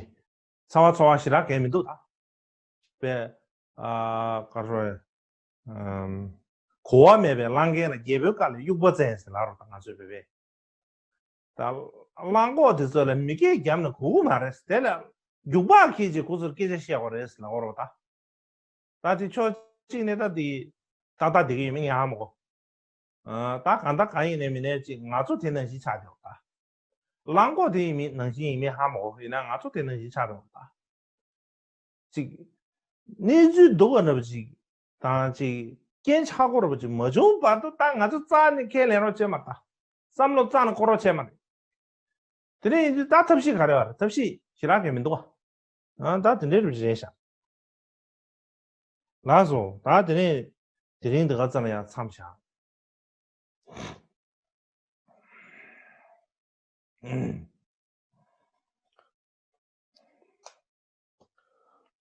ཚ་བ་ཚ་བ་ཞེ་དྲག་གས་མི་འདུག་ད། པས། ཨ་ག་རེ་ཟེར། ཨམ། གོ་བ་མེད་པའི་གླང་རྒན་ལ་རྒྱལ་པོའི་བཀའ་ལས་དབྱུག་པ་བཙན་ཟེར་ལབ་རོགས་ད་ང་ཚོའི་བོད་པས། ད་གླང་གོག་དེ་ཚོ་ལ་མི་སྐད་བརྒྱབ་ན་གོ་གི་མ་རེད། དེ་ལ་རྒྱུག་པ་ཁྱེར་ཅིག་ཁོ་ཚོར་སྐད་ཆ་བཤད་དགོས་རེད་ཟེར་ལབ་རོགས་ད། ད་དེ་ཕྱོགས་གཅིག་ནས་ད་དེ་ཏག་ཏག་བསྡད་ཀྱི་ཡོད་མེད་ངས་ཧ་མ་གོ། ཨ་ད་གང་ལྟར་གང་ཡིན་ནའི་མིན་ནའི་ཅིག་ང་ཚོ་དེ་ནང་བཞིན་ཆགས་བསྡད་ཡོད་ད། གླང་གོག་དེ་ཡིན་མིན་ནང་བཞིན་ཡིན་མིན་ཧ་མ་གོ་ཡིན་ན་ང་ཚོ་དེ་ནང་བཞིན་ཆགས་བསྡད་ཡོད་ད། ཅིག་གནས་ཚུལ་སྡུག་པ་འདྲ་པོ་ཅིག་དང་ཅིག་རྐྱེན་ཆག་སྒོ་འདྲ་པོ་ཅིག་མ་བྱུང་བར་དུ་ད་ང་ཚོ་རྩ་ནས་ཁས་ལེན་རོགས་བྱས་མ་རེད་ད། བསམ་བློ་རྩ་ནས་འཁོར་རོགས་བྱས་མ་རེད། དེ་ནས་ཡིན་དུས་ད་ཐབས་ཤེས་ག་རེ་བ་རེད། ཐབས་ཤེས་ཞེ་དྲག་གས་མི་འདུག་བ། ཨ་ད་དེ་འདྲའི་རུ་རེད་ཤག་ལགས་སོ། ད་དེ་ནས་དེ་རིང་འདི་ག་ཙམ་ལ་ཡང་མཚམས་བཞག་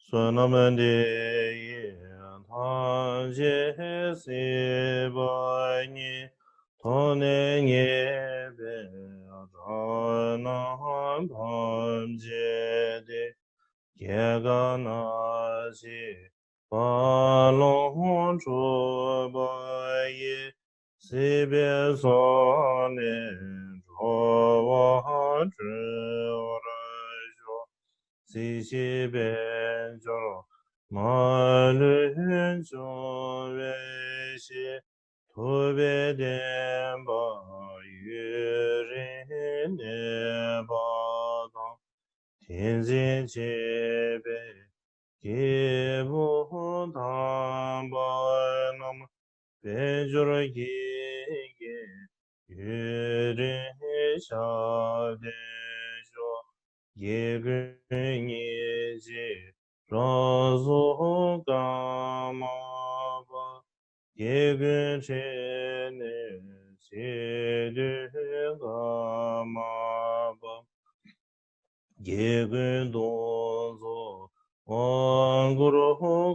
བསོད་ནམས་འདི་ཡིས་ཐམས་ཅད་གཟིགས་པ་ཉིད། ཐོབ་ནས་ཉེས་པའི་དགྲ་རྣམས་ཕམ་བྱས་ཏེ། སྐྱེ་རྒ་ན་འཆིའི་རྦ་ཀློང་འཁྲུགས་པ་ཡི། སྲིད་པའི་མཚོ་ནས་འགྲོ་བ་སྒྲོལ་བར་ཤོག་གཟིགས་ཤིག་དཔལ་འབྱོར་མ་ལུས་འབྱུང་བའི་ཞིང་། ཐུབ་པའི་བསྟན་པ་ཡུན་རིང་གནས་པ་དང་། དེང་འཛིན་བྱེད་པའི་སྐྱེས་བུ་དམ་པ་རྣམས། དཔལ་འབྱོར་གྱི་རྒྱལ་ཡུན་རིང་ ཞབས་བརྟན་ཤོག། རྒྱལ་ཀུན་སྙིང་རྗེ་རང་གཟུགས་ཀརྨ་པ། རྒྱལ་ཀུན་ཕྲིན་ལས་རྗེས་ཟློས་ཀརྨ་པ། རྒྱལ་ཀུན་གདུང་འཚོབ་དབང་བསྐུར་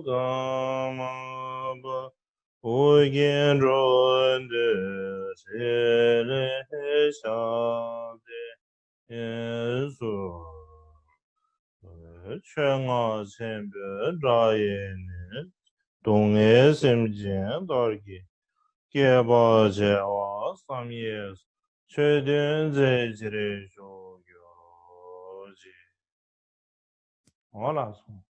ཀརྨ་པ། ཨོ་རྒྱན་འགྲོ་འདུལ་ཕྲིན་ལས་ཞབས་བརྟན་སོགས། ཆོས་རྔ་ཆེན་པོའི་སྒྲ་ཡིས་ནི། སྡུག་བསྔལ་སེམས་ཅན་དག་གི། བསྐལ་པ་བྱེ་བ་བསམ་ཡས་སུ། ཆོས་སྟོན་མཛད་ཕྱིར་བཞུགས་གྱུར་ཅིག། འོ་ལགས་སོ།